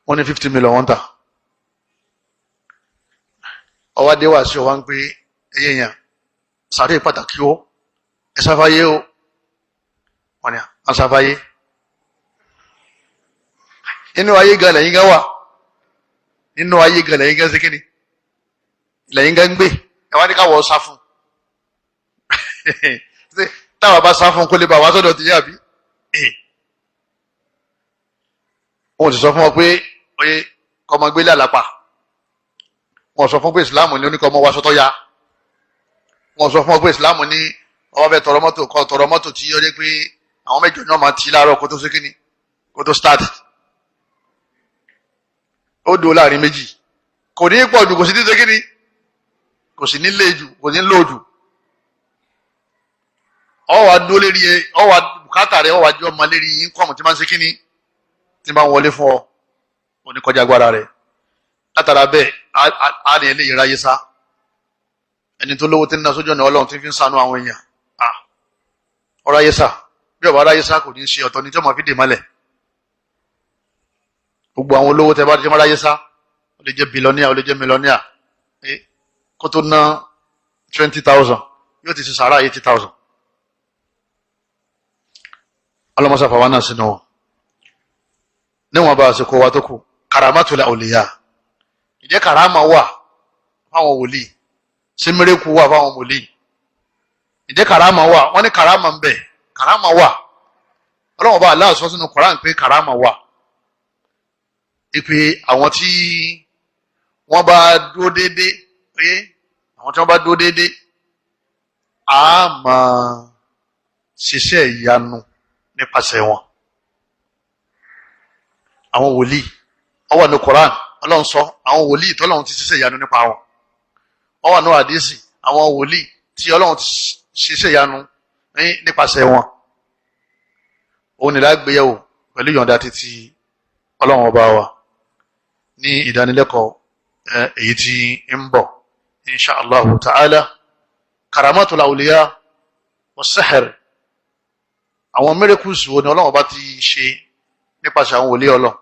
wọ́n ní 50 million wọ́n tà. Ọwọ́ adé wà sí ọwọ́ ń pé ẹyẹ yẹn sàárè pàtàkì ó, ẹ sáfáyé o. Wọ́n ní à sáfáyé inú ayé gan lẹ́yìn gan wà, nínú ayé gan lẹ́yìn gan sékìní lẹ́yìn gan gbé. Ẹ wá ní káwọ́ sá fún, táwa bá sá fún kó lè bá wa sọ́dọ̀ tìyà bí. Wọn ti sọ fún wọn pé oye kọ́mọ gbélé àlàpà. Wọn sọ fún pé ìsìláàmù ní oníkọ́ ọmọ wa sọ́tọ́ ya. Wọn sọ fún wọn pé ìsìláàmù ní ọba fẹ́ tọrọ mọ́tò kọ́ tọrọ mọ́tò tí ó dé pé àwọn mẹ́jọ náà máa ti láàárọ̀ kó tó sékìní kó tó start. Ó dúró láàrin méjì, kò ní pọ̀ jù, kò sí ní sékìní, kò sí ní lé jù, kò ní lò jù. Ọ wà dúró lérí ẹ, ọ wà bùkátà rẹ, ọ wà jọ ọmọ lérí yín kọ́ọ̀mù tí máa ń sékìní tí máa ń wọlé fún ọ, ò ní kọjá agbára rẹ. Látara bẹ́ẹ̀, á ní eléyìí ráyé sá. Ẹni tó lówó tí ń ná sójú ọ̀nà Ọlọ́run, tí ń fi ń ṣàánú àwọn èèyàn, ọ̀rọ̀ ayé sá. Bí ọba ráyé sá, kò ní í ṣe ọ̀tọ̀ ní tí ọmọ fi dè mọ́lẹ̀. Gbogbo àwọn olówó tẹ bá ti mọ́ ráyé sá, ó lè jẹ́ billionaire, ó lè jẹ́ millionaire, kó tó ná 20,000, yóò ti ṣe sàárà 80,000. Ọlọ́mọṣà fàwọn náà sínú wọn níwọ̀n bá àsìkò wa tó kù. Karamatul awliya, ìjẹ́ karama wà fáwọn wòlíì? Ṣé miracle wà fáwọn wòlíì? Ìjẹ́ karama wà? Wọ́n ní karama ń bẹ, karama wà. Ọlọ́wọ́n bá Allah sọ sínú Koran pé karama wà, ìpè àwọn tí wọ́n bá dúró déédéé, pé àwọn tí wọ́n bá dúró déédéé á máa ṣiṣẹ́ ìyanu nípasẹ̀ wọn. Àwọn wòlíì, ó wà ní Koran, Ọlọ́run sọ àwọn wòlíì tọ́lọ́run ti ṣiṣẹ́ ìyanu nípa wọn. Ó wà ní àdísì, àwọn wòlíì tí Ọlọ́run ti ṣiṣẹ́ ìyanu nípasẹ̀ wọn. Òun ni lágbéyẹ̀wò pẹ̀lú ìyọ̀ǹda títí Ọlọ́run ọba wa ní ìdánilẹ́kọ̀ọ́ èyí tí ń bọ̀, insha Allahu ta'ala. Karamatul awliya was-sihr, àwọn miracles wo ni Ọlọ́run ọba ti ṣe nípasẹ̀ àwọn wòlíì Ọlọ́run?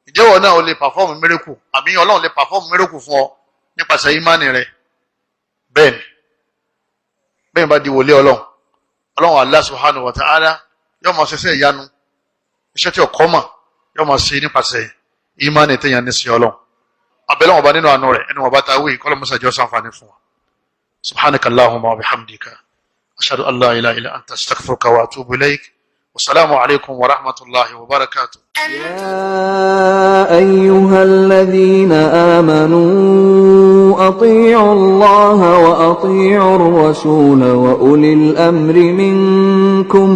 Ìjẹ́wọ̀ náà o lè perform miracle, àbí Ọlọ́run lè perform miracle fún ọ nípasẹ̀ ìmánì rẹ? Bẹ́ẹ̀ni, bẹ́ẹ̀ bá di wòlíì Ọlọ́run, Ọlọ́run Allah subhanahu wa ta'ala yóò máa ṣiṣẹ́ ìyanu, iṣẹ́ tí ọkọ mà yóò máa ṣe nípasẹ̀ ìmánì téèyàn ní sí Ọlọ́run. Abẹ́lẹ́ wọn bá nínú àánú rẹ̀, ẹnu wọn bá ta wí kọ́lọ́ mọ́sàájọ́ sànfàní fún wa. Subhanaka allahumma wa bihamdika, ashhadu an la ilaha illa anta, astaghfiruka wa atubu ilayk. Wasalaamu alaykum wa rahmatulahi wa barakatuh. يا أيها الذين آمنوا أطيعوا الله وأطيعوا الرسول وأولي الأمر منكم،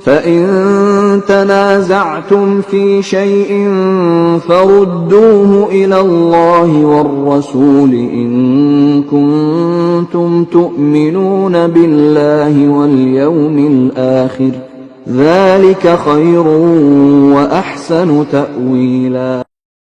فإن تنازعتم في شيء فردوه إلى الله والرسول إن كنتم تؤمنون بالله واليوم الآخر، ذلك خير وأحسن تأويلا.